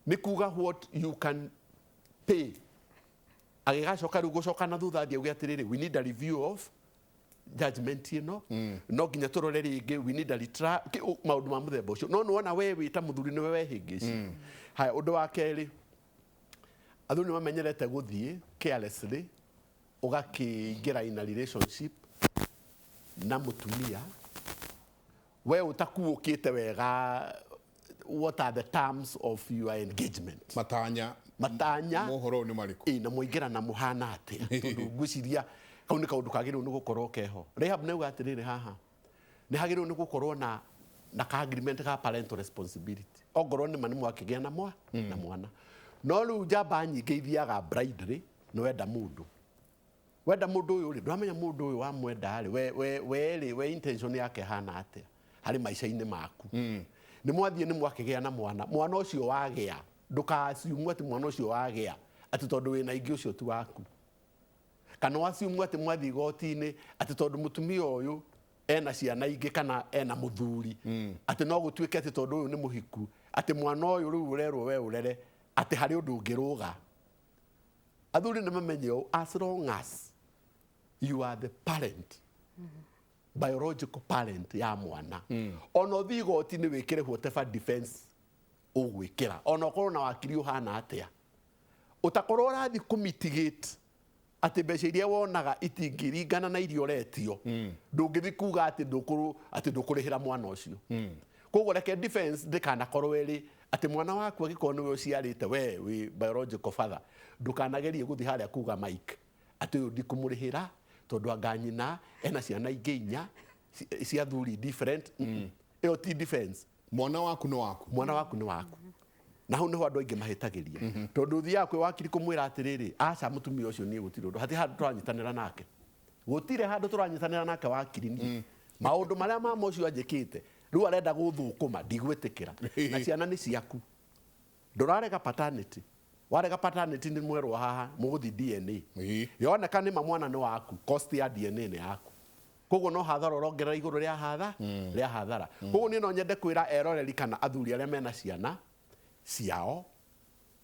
nĩ kuga what you can pay, agĩgacoka rĩu gũcoka na thutha athiĩ auge atĩrĩrĩ, we need a review of judgment ĩno, no nginya tũrore rĩngĩ, we need a retrial, maũndũ ma mũthemba ũcio. No nĩwona we wĩ ta mũthuri nĩwe wehĩngĩci. Haya, ũndũ wa kerĩ, athuri nĩ mamenyerete gũthiĩ carelessly, ũgakĩingĩra in a relationship na mũtumia we ũtakuũkĩte wega what are the terms of your engagement, matanya matanya mohoro nĩ marĩkũ, na mũingĩra na mũhana atĩa, tondũ ngwĩciria kau nĩ kaũndũ kagĩrĩirwo nĩ gũkorwo keho. Rahab nĩauga atĩrĩrĩ, haha nĩ hagĩrĩirwo nĩ gũkorwo na ka agreement ka parental responsibility, ongorwo nĩ ma nĩ mwakĩgĩa na na mwana. No rĩu njamba nyingĩ ithiaga bridally, nĩ wenda mũndũ, wenda mũndũ ũyũ rĩ, ndwamenya mũndũ ũyũ wamwenda rĩ, we rĩ, we intention yake hana atĩa harĩ maica-inĩ maku. Nĩ mwathiĩ nĩ mwakĩgĩa na mwana, mwana ũcio wagĩa ndũka-assume atĩ mwana ũcio wagĩa atĩ tondũ wĩna ingĩ ũcio ti waku, kana wa-assume atĩ mwathiĩ igoti-inĩ atĩ tondũ mũtumia ũyũ ena ciana ingĩ kana ena mũthuri, atĩ no gũtuĩke atĩ tondũ ũyũ nĩ mũhiku atĩ mwana ũyũ rĩu ũrerwo we ũrere atĩ harĩ ũndũ ũngĩrũga. Athuri nĩ mamenye ũũ, as long as you are the parent, biological parent ya mwana, ona ũthiĩ igoti-inĩ wĩkĩre whatever defense ũgwĩkĩra, ona ũkorwo na wakiri ũhana atĩa, ũtakorwo ũrathiĩ kũmitigate atĩ mbeca iria wonaga itingĩringana na iria ũretio, ndũngĩthiĩ kuga atĩ ndũkũrĩhĩra mwana ũcio. Koguo reke defense ndĩkanakorwo ĩrĩ atĩ mwana waku angĩkorwo nĩwe ũciarĩte we wĩ biological father, ndũkanagerie gũthiĩ harĩa kuga Mike atĩ ũyũ ndikũmũrĩhĩra tondũ anga nyina ena ciana ingĩ inya cia thuri different. Ĩyo ti defense. Mwana waku nĩ waku, mwana waku nĩ waku. Na hau nĩho andũ aingĩ mahĩtagĩria, tondũ ũthiaga kwĩ wakiri kũmwĩra atĩrĩrĩ, aca mũtumia ũcio niĩ gũtirĩ ũndũ, hatirĩ handũ tũranyitanĩra nake, gũtirĩ handũ tũranyitanĩra nake wakiri niĩ. Maũndũ marĩa mama ũcio anjĩkĩte rĩu arenda gũthũkũma ndigwĩtĩkĩra, na ciana nĩ ciaku, ndũrarega paternity, Warega paternity nĩ mwerwo haha mũgũthi DNA. Yoneka nĩ ma mwana nĩ waku, cost ya DNA nĩ yaku. Koguo no hathara ũrongerera igũrũ rĩa hatha rĩa hathara. Koguo niĩ no nyende kwĩra eroreri kana athuri arĩa mena ciana ciao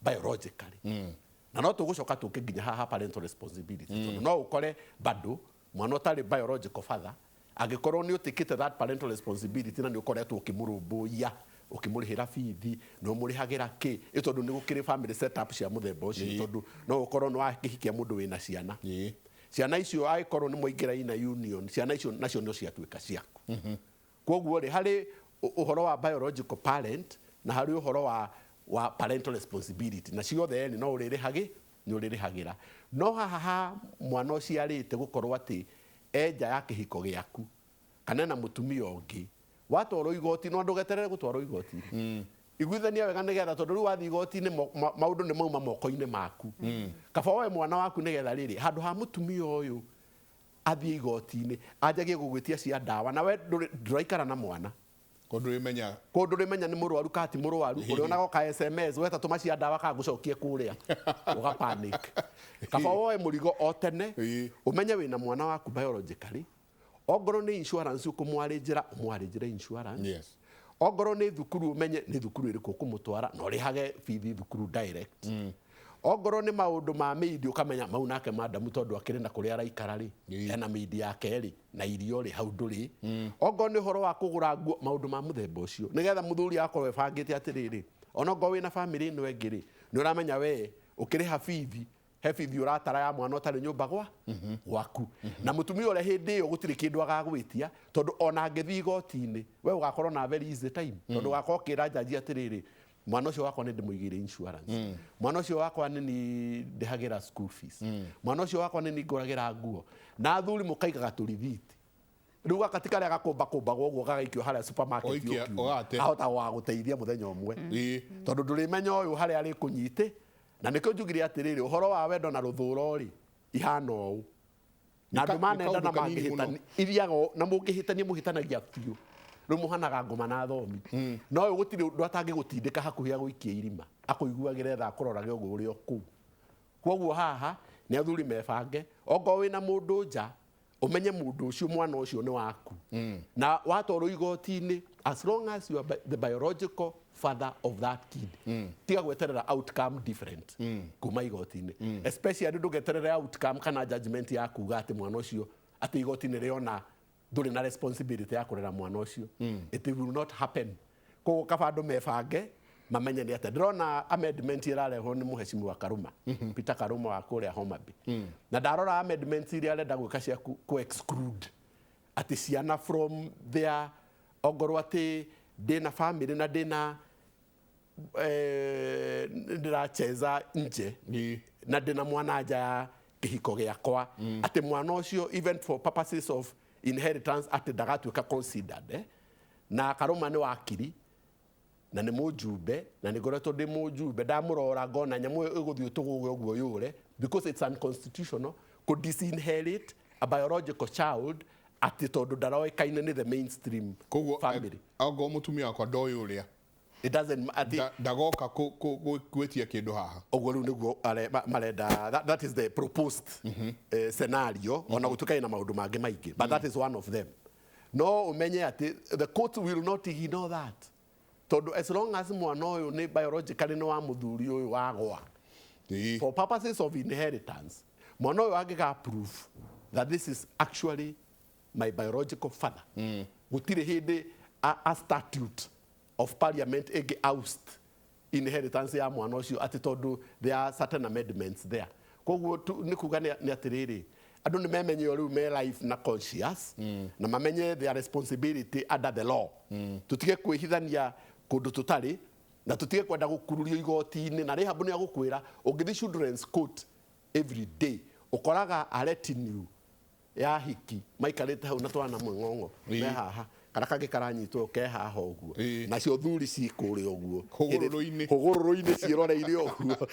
biologically, na no tũgũcoka tũke nginya haha parental responsibility, tondũ no ũkore bado mwana ũtarĩ biological father, angĩkorwo nĩ ũtĩkĩte that parental responsibility na nĩ ũkoretwo ũkĩmũrũmbũiya, ũkĩmũrĩhĩra bithi, nĩ ũmũrĩhagĩra kĩ, ĩ tondũ nĩ gũkĩrĩ family setup cia mũthemba ũcio, tondũ no ũkorwo nĩ wakĩhikia mũndũ wĩna ciana, ciana icio angĩkorwo nĩ mwaingĩra ina union, ciana icio nacio no ciatuĩka ciaku. Koguo rĩ, harĩ ũhoro wa biological parent na harĩ ũhoro wa parental responsibility, na ciothe nĩ no ũrĩrĩhagĩ nĩ ũrĩrĩhagĩra. No haha ha mwana ũciarĩte gũkorwo atĩ enja ya kĩhiko gĩaku kana na mũtumia ũngĩ, watwarwo igoti, no ndũgeterere gũtwarwo igoti-inĩ, iguithania wega nĩgetha, tondũ rĩu wathiĩ igoti-inĩ maũndũ nĩ mauma moko-inĩ maku. Kaba woe mwana waku nĩgetha rĩrĩ handũ ha mũtumia ũyũ athiĩ igoti-inĩ anjagie gũgwĩtia cia ndawa na we ndũraikara na mwana. Kũndũ rimenya. Kũndũ rĩmenya nĩ mũrwaru kana ti mũrwaru, ũrĩonaga ka SMS weta tũma cia ndawa kana gũcokie kũrĩa ũga panic. Kaba woe mũrigo o tene, ũmenye wĩna mwana waku biologically. Ongorwo nĩ insurance ũkũmwarĩnjĩra, ũmwarĩnjĩre insurance. Ongorwo nĩ thukuru, ũmenye nĩ thukuru ĩrĩkũ ũkũmũtwara na ũrĩhage bithi thukuru direct. Ongorwo nĩ maũndũ ma maid, ũkamenya mau nake madamu, tondũ akĩrĩ na kũrĩa araikara rĩ, ena maid yake rĩ na irio rĩ hau ndũrĩ. Ongorwo nĩ ũhoro wa kũgũra nguo, maũndũ ma mũthemba ũcio, nĩgetha mũthuri akorwo ebangĩte atĩrĩrĩ, ona ongorwo wĩna family ĩno ĩngĩ rĩ, nĩ ũramenya we ũkĩrĩha bithi, he bithi ũratara ya mwana ũtarĩ nyũmba gwa gwaku, na mũtumia ũrĩa hĩndĩ ĩyo gũtirĩ kĩndũ agagwĩtia, tondũ ona angĩthiĩ igoti-inĩ we ũgakorwo na very easy time, tondũ ũgakorwo ũkĩra jaji atĩrĩrĩ, mwana ũcio wakwa nĩ ndĩmũigĩire insurance, mwana ũcio wakwa nĩ ni ndĩhagĩra school fees, mwana ũcio wakwa nĩ ni ngũragĩra nguo. Na athuri mũkaigaga tũrithiti rĩu gaka ti karĩa gakũmbakũmbagwo ũguo gagaikio harĩa supermarket. Ũikia, ũkiuma. ũgate. Ahota wa gũteithia mũthenya ũmwe, tondũ ndũrĩmenya ũyũ harĩa arĩkũnyite. Na nĩkĩo njugire atĩrĩrĩ, ũhoro wa wendo na rũthũro rĩ ihana ũũ na andũ Nĩ manenda na kaũndũ kanini mũno. mangĩhĩtania ithiaga na mũngĩhĩtania mũhĩtanagia biũ, rĩu mũhanaga ngoma na thomi. No ũyũ gũtirĩ ũndũ atangĩgũtindĩka hakuhĩ agũikie irima, akũiguagĩre tha, akũrorage ũguo ũrĩ o kũu. Koguo haha nĩ athuri mebange, ongorwo wĩna mũndũ nja, ũmenye mũndũ ũcio, mwana ũcio nĩ waku, na watwarwo igoti-inĩ, as long as you are the biological father of that kid, tiga gweterera outcome different kuma igoti-inĩ. Especially ndũgeterere outcome kana judgment ya kuga atĩ mwana ũcio, atĩ igoti nĩ rĩona ndũrĩ na responsibility ya kũrera mwana ũcio. It will not happen. Koguo kaba andũ mebange, mamenye nĩ atĩa. Ndĩrona amendment ĩrarehwo nĩ mũhecimiwa Karuma, Peter Karuma wa kũrĩa Homa Bay, na ndarora amendments iria arenda gwĩka cia ku exclude atĩ ciana from their, ongorwo atĩ ndĩna family na ndĩna ndĩracheza nje na ndĩna mwana nja ya kĩhiko gĩakwa, atĩ mwana ũcio even for purposes of inheritance atĩ ndagatuĩka considered, eh? Na Karũma nĩ wakiri na nĩ mũjumbe, na nĩ ngoretwo ndĩ mũjumbe, ndamũrora ngona nyamũ ĩyo ĩgũthiĩ tũgũge ũguo yũre, because it's unconstitutional kũ disinherit a biological child atĩ tondũ ndaroĩkaine nĩ the mainstream Koguo family. Ongorwo mũtumia wakwa ndoĩ ũrĩa It doesn't atĩ ndagoka gwĩtia kĩndũ haha. Ũguo rĩu nĩguo marenda. That is the proposed scenario, ona gũtuĩka ĩna maũndũ mangĩ maingĩ, but that is one of them. No ũmenye atĩ the court will not ignore that, tondũ as long as mwana ũyũ nĩ biologically nĩ wa mũthuri ũyũ wagwa, for purposes of inheritance, mwana ũyũ angĩga proof that this is actually my biological father, gũtirĩ hĩndĩ a statute of parliament ĩngĩ oust inheritance ya mwana ũcio atĩ tondũ there are certain amendments there. Koguo nĩ kuga nĩ atĩrĩrĩ, andũ nĩ memenye o rĩu me life na conscious na mamenye their responsibility under the law. Tũtige kwĩhithania kũndũ tũtarĩ na tũtige kwenda gũkururio igoti-inĩ. Na rĩhabu nĩ agũkwĩra, ũngĩthiĩ children's court every day, ũkoraga a retinue ya hiki maikarĩte hau na twana mwĩng'ong'o me haha, kana kangĩ karanyitwo ke haha ũguo, nacio thuri ci kũrĩa ũguo. Hũgũrũrũ-inĩ. Hũgũrũrũ-inĩ ciĩroreire ũguo,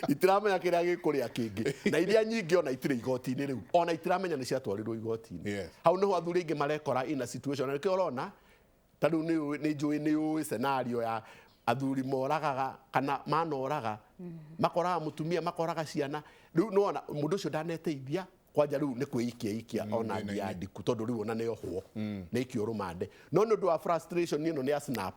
itiramenya kĩrĩa gĩkũrĩa kĩngĩ, na iria nyingĩ ona itirĩ igoti-inĩ rĩu, ona itiramenya nĩ ciatwarirwo igoti-inĩ. Hau nĩho athuri aingĩ marekora in a situation, na nĩkĩo ũrona ta rĩu nĩ njũĩ nĩ ũĩ scenario ya Athuri moragaga kana manoraga, makoraga mutumia, makoraga ciana. Riu nona mundu ucio ndaneteithia kwanja, riu ni kwiikia ikia ona thĩna-inĩ. Ndiku tondu riu ona nĩ ohwo nĩ ikio rũmande, no nĩ ũndũ wa frustration ĩno nĩ a snap,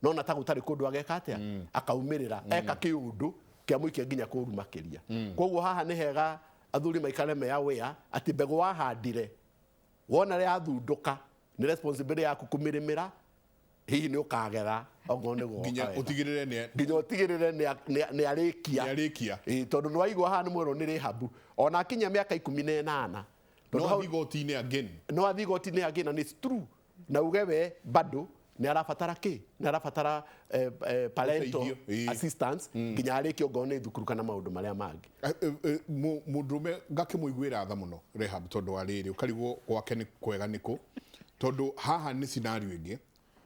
nona ta gũtarĩ kũndũ ageka atĩa, akaumĩrĩra eka kĩũndũ kĩamũikia nginya kũru makĩria. Koguo haha nĩ hega athuri maikare me aware atĩ mbegũ wahandire wona yathundũka, nĩ responsibility yaku kũmĩrĩmĩra. Hihi nĩ ũkagetha okorwo nĩ gũgoka nginya wega. Ũtigĩrĩre nĩ Nginya ũtigĩrĩre nĩ arĩkia. Nĩ arĩkia. Ĩĩ, tondũ nĩ waigua haha nĩ mwerwo nĩ rĩhabu ona akinya mĩaka 18. No Tondũ hau athiĩ igoti-inĩ again. No athiĩ igoti-inĩ again, na it's true, na uge we bado nĩ arabatara kĩ, nĩ arabatara parental Ũteithio, ĩĩ. assistance nginya arĩkie ongorwo nĩ thukuru kana maũndũ marĩa mangĩ. Mũndũrũme ngakĩmũiguĩra tha mũno Rehab, tondũ wa rĩrĩ ũkarigwo gwake nĩ kwega nĩkũ, tondũ haha nĩ scenario ĩngĩ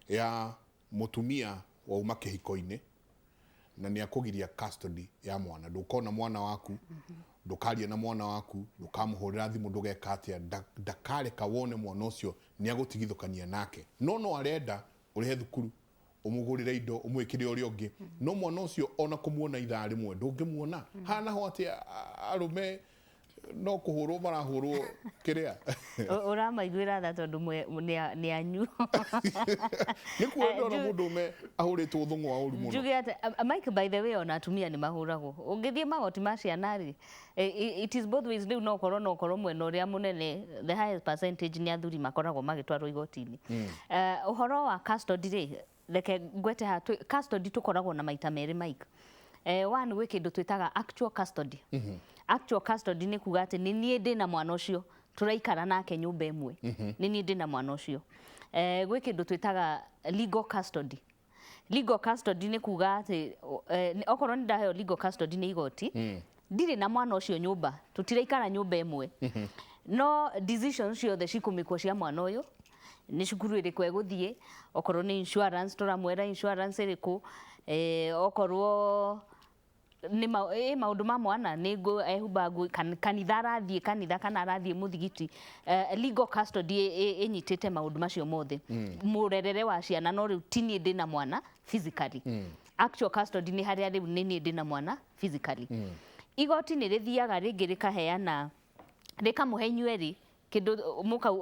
ya mũtumia wauma kĩhiko-inĩ na nĩ akũgiria custody ya mwana. Ndũkona mwana waku, ndũkaria na mwana waku, ndũkamũhũrĩra thimũ, ndũgeka atĩa, ndakareka wone mwana ũcio, nĩ agũtigithũkania nake. No no arenda ũrĩhe thukuru, ũmũgũrĩre indo, ũmwĩkĩre ũrĩa ũngĩ, no mwana ũcio ona kũmuona ithaa rĩmwe ndũngĩmuona. Haha naho atĩ arũme no kũhũrwo marahũrwo kĩrĩa. Ũramaiguĩra tha tondũ nĩ anyu. Nĩ kuo ndona mũndũrũme ahũrĩtwo thũng'wa ũru mũno. Njuge atĩ Mike, by the way, ona atumia nĩ mahũragwo. Ũngĩthiĩ magoti ma ciana rĩ, it is both ways. Rĩu no ũkorwo mwena ũrĩa mũnene, the highest percentage, nĩ athuri makoragwo magĩtwarwo igoti-inĩ. Ũhoro wa custody rĩ, reke ngwete haha, custody tũkoragwo na maita merĩ, Mike. One, gwĩ kĩndũ twĩtaga actual custody. Actual custody nĩ kuga atĩ nĩ niĩ ndĩna mwana ũcio, tũraikara nake nyũmba ĩmwe, nĩ niĩ ndĩna mwana ũcio. Gwĩ kĩndũ twĩtaga legal custody. Legal custody nĩ kuga atĩ okorwo nĩ ndaheo legal custody nĩ igoti, ndirĩ na mwana ũcio nyũmba, tũtiraikara nyũmba ĩmwe, no decisions ciothe cikũmĩkwo cia mwana ũyũ, nĩ cukuru ĩrĩkũ egũthiĩ, okorwo nĩ insurance tũramwĩra insurance ĩrĩkũ, okorwo nĩ maũndũ ma mwana nĩ ehumba nguo, kanitha arathiĩ kanitha kana arathiĩ mũthigiti. Legal custody ĩnyitĩte maũndũ macio mothe, mũrerere wa ciana, no rĩu ti niĩ ndĩna mwana physically. Actual custody nĩ harĩa rĩu nĩ niĩ ndĩna mwana physically. Igoti nĩ rĩthiaga rĩngĩ rĩkaheana, rĩkamũhe inyuerĩ kĩndũ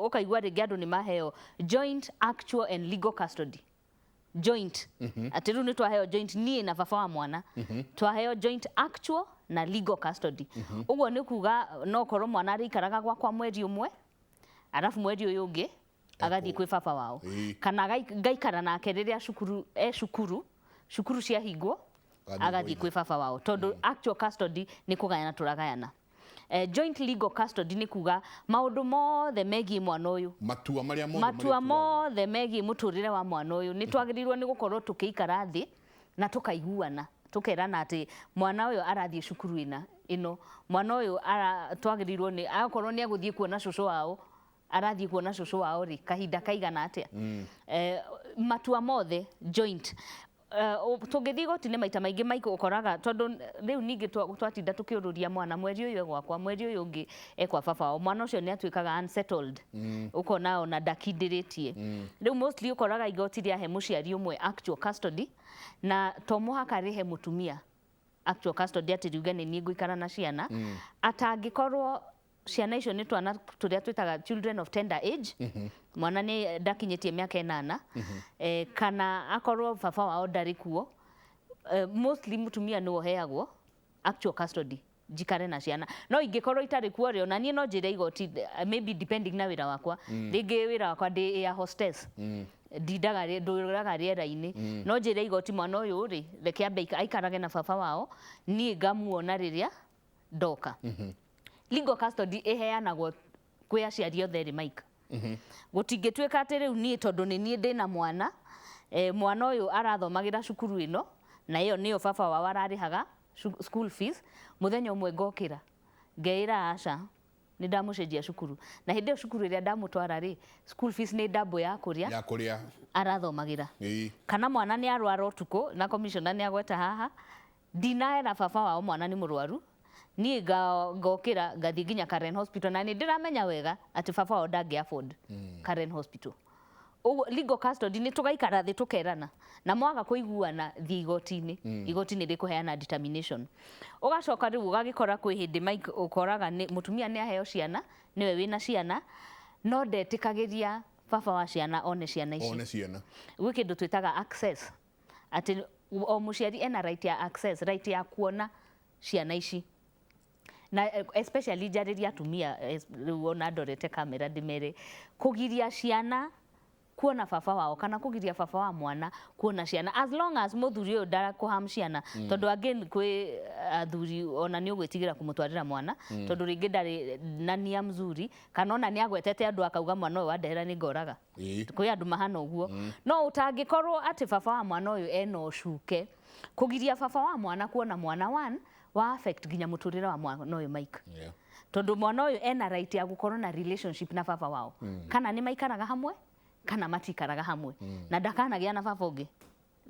ũkaigua rĩngĩ andũ nĩ maheo joint actual and legal custody, joint, atĩ rĩu nĩ twaheo joint, niĩ na baba wa mwana twaheo joint actual na legal custody. Ũguo nĩ kuga no korwo mwana arĩikaraga gwakwa mweri ũmwe, arabu mweri ũyũ ũngĩ agathiĩ kwĩ baba wao, kana ngaikara nake rĩrĩa cukuru e cukuru, cukuru ciahingwo agathiĩ agathiĩ kwa kwĩ baba wao, tondũ actual custody nĩ kũgayana tũragayana. Joint legal custody nĩ kuga maũndũ mothe megiĩ mwana ũyũ, matua marĩa mothe matua marĩtuagwo. Mothe megiĩ mũtũrĩre wa mwana ũyũ nĩ twagĩrĩirwo nĩ gũkorwo tũkĩikara thĩ na tũkaiguana, tũkerana atĩ mwana ũyũ arathiĩ cukuru ĩna ĩno, mwana ũyũ twagĩrĩirwo nĩ akorwo nĩ egũthiĩ kuona cũcũ wao, arathiĩ kuona cũcũ wao rĩ, kahinda kaigana atĩa. Matua mothe joint. Tũngĩthiĩ igoti-inĩ maita maingĩ, Mike, ũkoraga tondũ rĩu ningĩ twatinda tũkĩũrũria mwana, mweri ũyũ egwakwa, mweri ũyũ ũngĩ ekwa baba wao, mwana ũcio nĩ atuĩkaga unsettled, ũkona ona ndakindĩrĩtie. Rĩu mostly ũkoraga igoti rĩahe mũciari ũmwe actual custody, na to mũhaka rĩhe mũtumia actual custody atĩ riuge nĩ niĩ ngũikara na ciana, atangĩkorwo ciana icio nĩ twana tũrĩa twĩtaga children of tender age, mwana nĩ ndakinyĩtie mĩaka 8, kana akorwo baba wao ndarĩ kuo. Mostly mũtumia nĩwe ũheagwo actual custody, njikare na ciana. No ingĩkorwo itarĩ kuo rĩ, ona niĩ no njĩre igoti, maybe depending na wĩra wakwa, rĩngĩ wĩra wakwa ndĩ air hostess, ndindaga ndũraga rĩera-inĩ, no njĩre igoti mwana ũyũ rĩ, reke ambe aikarage na baba wao, niĩ ngamuona rĩrĩa ndoka. Legal custody ĩheanagwo kwĩ aciari othe erĩ, Mike. Gũtingĩtuĩka atĩ rĩu niĩ tondũ nĩ niĩ ndĩna mwana, mwana ũyũ arathomagĩra cukuru ĩno na ĩyo nĩyo baba wao ararĩhaga school fees, mũthenya ũmwe ngokĩra ngeĩra aca, nĩ ndamũcenjia cukuru, na hĩndĩ ĩyo cukuru ĩrĩa ndamũtwara rĩ, school fees nĩ ndambo ya kũrĩa ya kũrĩa arathomagĩra, kana mwana nĩ arwara ũtukũ, na commissioner nĩ agweta haha, ndinaera baba wao mwana nĩ mũrwaru, niĩ ngokĩra ngathiĩ nginya Karen Hospital, na nĩ ndĩramenya wega atĩ baba wao ndangĩ afford Karen Hospital. Ũguo legal custody nĩ tũgaikara thĩ tũkerana na mwaga kũiguana thiĩ igoti-inĩ. Igoti nĩ rĩkũheana determination. Ũgacoka rĩu ũgagĩkora kwĩ hĩndĩ Mike ũkoraga nĩ mũtumia nĩ aheo ciana, nĩwe wĩna ciana, no ndetĩkagĩria baba wa ciana one ciana ici. One ciana. Gwĩ kĩndũ twĩtaga access, atĩ o mũciari ena right ya access, right ya kuona ciana ici. Na especially njarĩria atumia, rĩu ona ndorete kamera ndĩmere, kũgiria ciana kuona baba wao kana kũgiria baba wa mwana kuona ciana, as long as mũthuri ũyũ ndarakũham ciana, tondũ again kwĩ athuri ona nĩ ũgwĩtigĩra kũmũtwarĩra mwana, tondũ rĩngĩ ndarĩ na nia mzuri, kana ona nĩ agwetete andũ akauga mwana ũyũ wandehera nĩ ngoraga. Kwĩ andũ mahana ũguo. No ũtangĩkorwo atĩ baba wa mwana ũyũ ena ũcuke, kũgiria baba wa mwana kuona mwana one wa affect nginya mũtũrĩre wa mwana ũyũ Mike. Tondũ mwana ũyũ ena right ya gũkorwo na relationship na baba wao. Kana nĩ maikaraga hamwe kana matikaraga hamwe. Na ndakanagĩa na baba ũngĩ,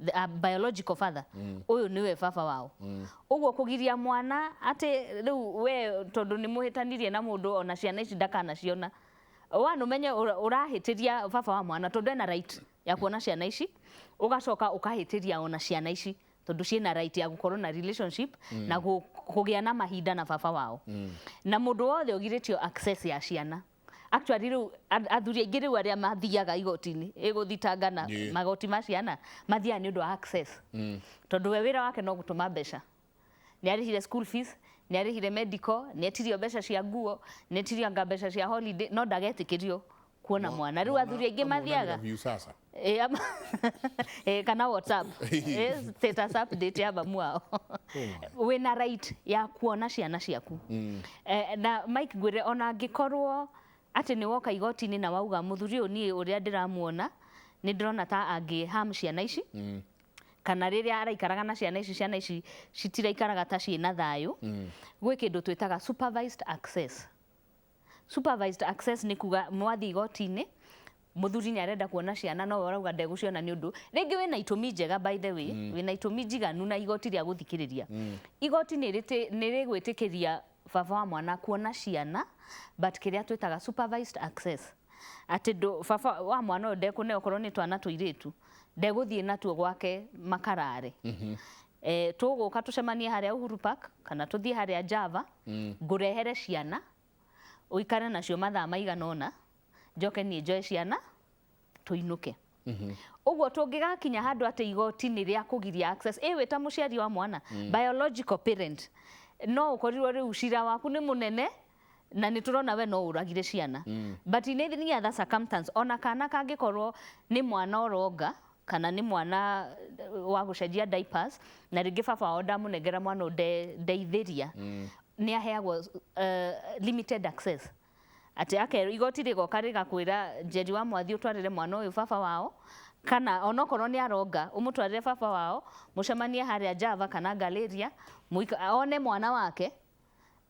the biological father. Ũyũ nĩwe baba wao. Ũguo kũgiria mwana atĩ rĩu we tondũ nĩ mũhĩtanirie na mũndũ ona ciana ici ndakanaciona, one ũmenye ũrahĩtĩria baba wa mwana tondũ ena right ya kuona ciana ici, ũgacoka ũkahĩtĩria ona ciana ici tondũ ciĩna right ya gũkorwo na relationship na kũgĩa na mahinda na baba wao. Na mũndũ wothe ũgirĩtio access ya ciana, actually rĩu athuri aingĩ rĩu arĩa mathiaga igoti-inĩ ĩgũthitangana magoti ma ciana mathiaga nĩ ũndũ wa access, tondũ we wĩra wake no gũtũma mbeca. Nĩ arĩhire school fees, nĩ arĩhire medical, nĩ etirio mbeca cia nguo, nĩ etirio anga mbeca cia holiday, no ndagetĩkĩrio kuona mwana. Rĩu athuri aingĩ mathiaga view sasa. Kana WhatsApp status update ya mamu wao. Wĩna right ya kuona ciana ciaku. Na Mike ngwĩre, ona angĩkorwo atĩ nĩ woka igoti-inĩ na wauga mũthuri ũyũ niĩ ũrĩa ndĩramuona nĩ ndĩrona ta angĩ harm ciana ici, kana rĩrĩa araikaraga na ciana ici, ciana ici citiraikaraga ta ciĩna thayũ, gwĩ kĩndũ twĩtaga supervised access. Supervised access nĩ kuga mwathiĩ igoti-inĩ, mũthuri nĩ arenda kuona ciana no we ũrauga ndegũciona nĩ ũndũ rĩngĩ wĩna itũmi njega, by the way, wĩna itũmi njiganu na igoti rĩa gũthikĩrĩria. Igoti nĩ rĩgwĩtĩkĩria baba wa mwana kuona ciana, but kĩrĩa twĩtaga supervised access, atĩ baba wa mwana ũyũ ndekũneo, okorwo nĩ twana tũirĩtu ndegũthiĩ natuo gwake makarare. Tũgũka tũcemanie harĩa Uhuru Park kana tũthiĩ harĩa Java, ngũrehere ciana ũikare nacio mathaa maigana ũna, njoke niĩ njoe ciana tũinũke. Ũguo tũngĩgakinya handũ atĩ igoti nĩ rĩa kũgiria access, ĩ wĩ ta mũciari wa mwana, biological parent, no ũkorirwo rĩu cira waku nĩ mũnene na nĩ tũrona we no ũragire ciana. But in any other circumstance, ona kana kangĩkorwo nĩ mwana ũronga kana nĩ mwana wa gũcenjia diapers, na rĩngĩ baba wao ndamũnengera mwana ũyũ ndeithĩria, nĩ aheagwo limited access, atĩ akerwo igoti rĩgoka rĩgakwĩra Njeri wa Mwathi ũtwarĩre mwana ũyũ baba wao, kana onokorwo nĩ aronga ũmũtwarĩre baba wao, mũcemanie harĩa Java kana Galeria, one mwana wake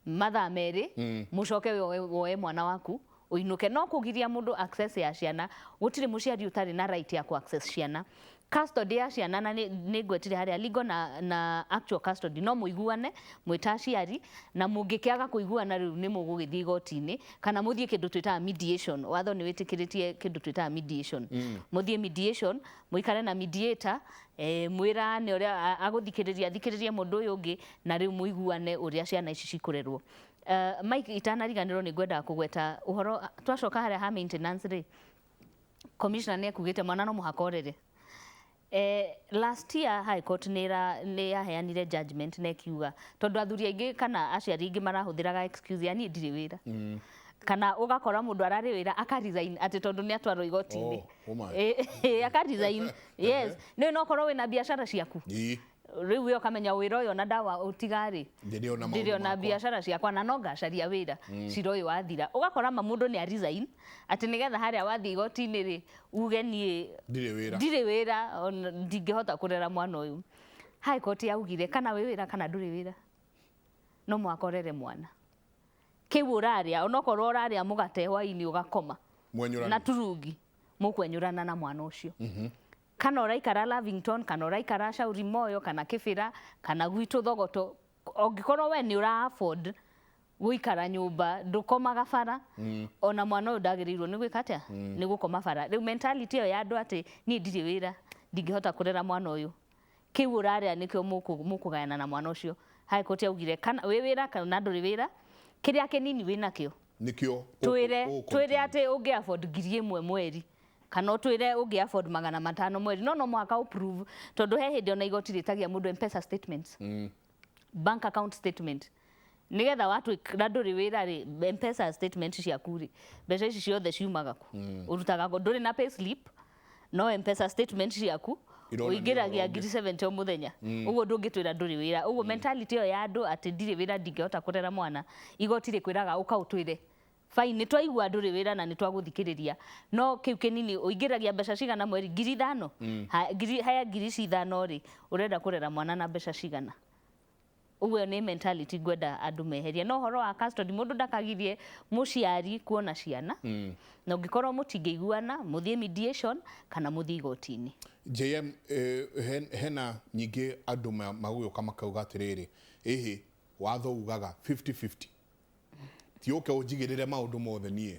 mathaa merĩ, mũcoke woe mwana waku ũinũke. No kũgiria mũndũ access ya ciana, gũtirĩ mũciari ũtarĩ na right ya ku access ciana. Custody ya ciana, na nĩ ngwetire harĩa legal na actual custody, no mũiguane mwĩ ta aciari, na mũngĩkĩaga kũiguana rĩu nĩ mũgũgĩthiĩ igoti-inĩ kana mũthiĩ kĩndũ twĩtaga mediation. Watho nĩ wĩtĩkĩrĩtie kĩndũ twĩtaga mediation. Mũthiĩ mediation, mũikare na mediator, mwĩrane ũrĩa agũthikĩrĩria, athikĩrĩrie mũndũ ũyũ ũngĩ, na rĩu mũiguane ũrĩa ciana ici cikũrerwo. Mike, itanariganĩrwo nĩ ngwendaga kũgweta ũhoro twacoka harĩa ha maintenance rĩ, commissioner nĩ ekugĩte mwana no mũhaka orere. Last year High Court nĩ yaheanire judgment na ĩkiuga tondũ athuri aingĩ kana aciari aingĩ marahũthĩraga excuse ya niĩ ndirĩ wĩra, kana ũgakora mũndũ ararĩ wĩra aka resign atĩ tondũ nĩ atwarwo igoti-inĩ. Oh, oh my. Aka resign, yes. Nĩ no korwo wĩna biacara ciaku, rĩu we ũkamenya wĩra ũyũ na ndawa ũtigarĩ Ndĩrĩ ona maũndũ ndĩrĩ ona makwa. biacara ciakwa na no ngacaria wĩra cira ũyũ wathira. Ũgakora ma mũndũ nĩ a resign atĩ nĩgetha harĩa wathiĩ igoti-inĩ rĩ uge niĩ Ndirĩ wĩra. Ndirĩ wĩra, ona ndingĩhota kũrera mwana ũyũ. High Court yaugire kana wĩ wĩra kana ndũrĩ wĩra no mũhaka ũrere mwana. Kĩu ũrarĩa, onokorwo ũrarĩa mũgate hwaĩ-inĩ ũgakoma Mwenyũrani. na turungi, mũkwenyũrana na mwana ũcio. Kana ũraikara Lavington, kana ũraikara Shauri Moyo, kana Kibera, kana gwitũ Thogoto, ũngĩkorwo we nĩ ũra afford Gũikara nyũmba ndũkomaga bara, ona mwana ũyũ ndagĩrĩirwo nĩ gwĩka atĩa? Nĩ gũkoma bara. Rĩu mentality ĩyo ya andũ atĩ niĩ ndirĩ wĩra, ndingĩhota kũrera mwana ũyũ, kĩu ũrarĩa nĩkĩo mũkũgayana na mwana ũcio. High Court yaugire kana wĩ wĩra kana ndũrĩ wĩra, kĩrĩa kĩnini wĩnakĩo Nĩkĩo twĩre twĩre atĩ ũngĩ afford 1,000 mweri kana ũtwĩre ũngĩ afford 500 mweri, no mũhaka ũprove, tondũ he hĩndĩ ona igoti rĩtagia mũndũ M-Pesa statements, bank account statement, nigetha watwĩra ndũrĩ wĩra rĩ, M-Pesa statement ciaku rĩ, mbeca ici ciothe ciumaga kũ? Ũrutaga kũ? Ndũrĩ na pay slip, no M-Pesa statement ciaku ironania ũingĩragia ũhoro. 70 o mũthenya. Ũguo ndũngĩtwĩra ndũrĩ wĩra. Ũguo mentality ĩyo ya andũ atĩ ndirĩ wĩra, ndingĩhota kũrera mwana, igoti rĩkwĩraga ũka ũtwĩre fine, nĩ twaigua ndũrĩ wĩra na nĩ twagũthikĩrĩria, no kĩu kĩnini ũingĩragia mbeca cigana mweri? 5,000. Haya, ngiri ici ithano rĩ, ũrenda kũrera mwana na mbeca cigana? Ũguo ĩyo nĩ mentality ngwenda andũ meherie. No ũhoro wa custody, mũndũ ndakagirie mũciari kuona ciana, na ũngĩkorwo mũtingĩiguana, mũthiĩ mediation kana mũthiĩ igoti-inĩ. JM, hena nyingĩ andũ magũgĩũka makauga atĩrĩrĩ, ĩhĩ, watho ugaga 50-50, ti ũke ũnjigĩrĩre maũndũ mothe niĩ,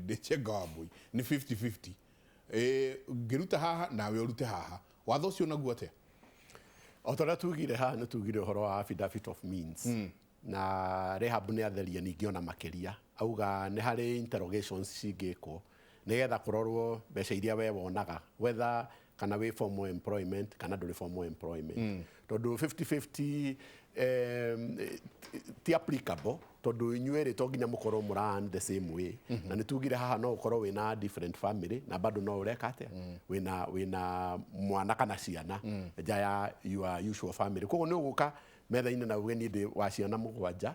ndĩ Chenga wa Mbũi, nĩ 50-50, ngĩruta haha nawe ũrute haha. Watho ũcio naguo atĩa? O ta ũrĩa tugire haha, nĩ tugire ũhoro wa affidavit of means, na Rehab nĩ atheria ningĩ ona makĩria, auga nĩ harĩ interrogations cingĩkwo nĩgetha kũrorwo mbeca iria we wonaga, whether kana wĩ formal employment kana ndũrĩ formal employment, tondũ 50-50 ti applicable, tondũ inyuĩ to nginya mũkorwo mũra earn the same way. Na nĩ tugire haha no ũkorwo wĩna different family na bado no ũreka atĩa? Wĩna mwana kana ciana nja ya your usual family. Koguo nĩ ũgũka metha-inĩ na uge, niĩ ndĩ wa ciana mũgwanja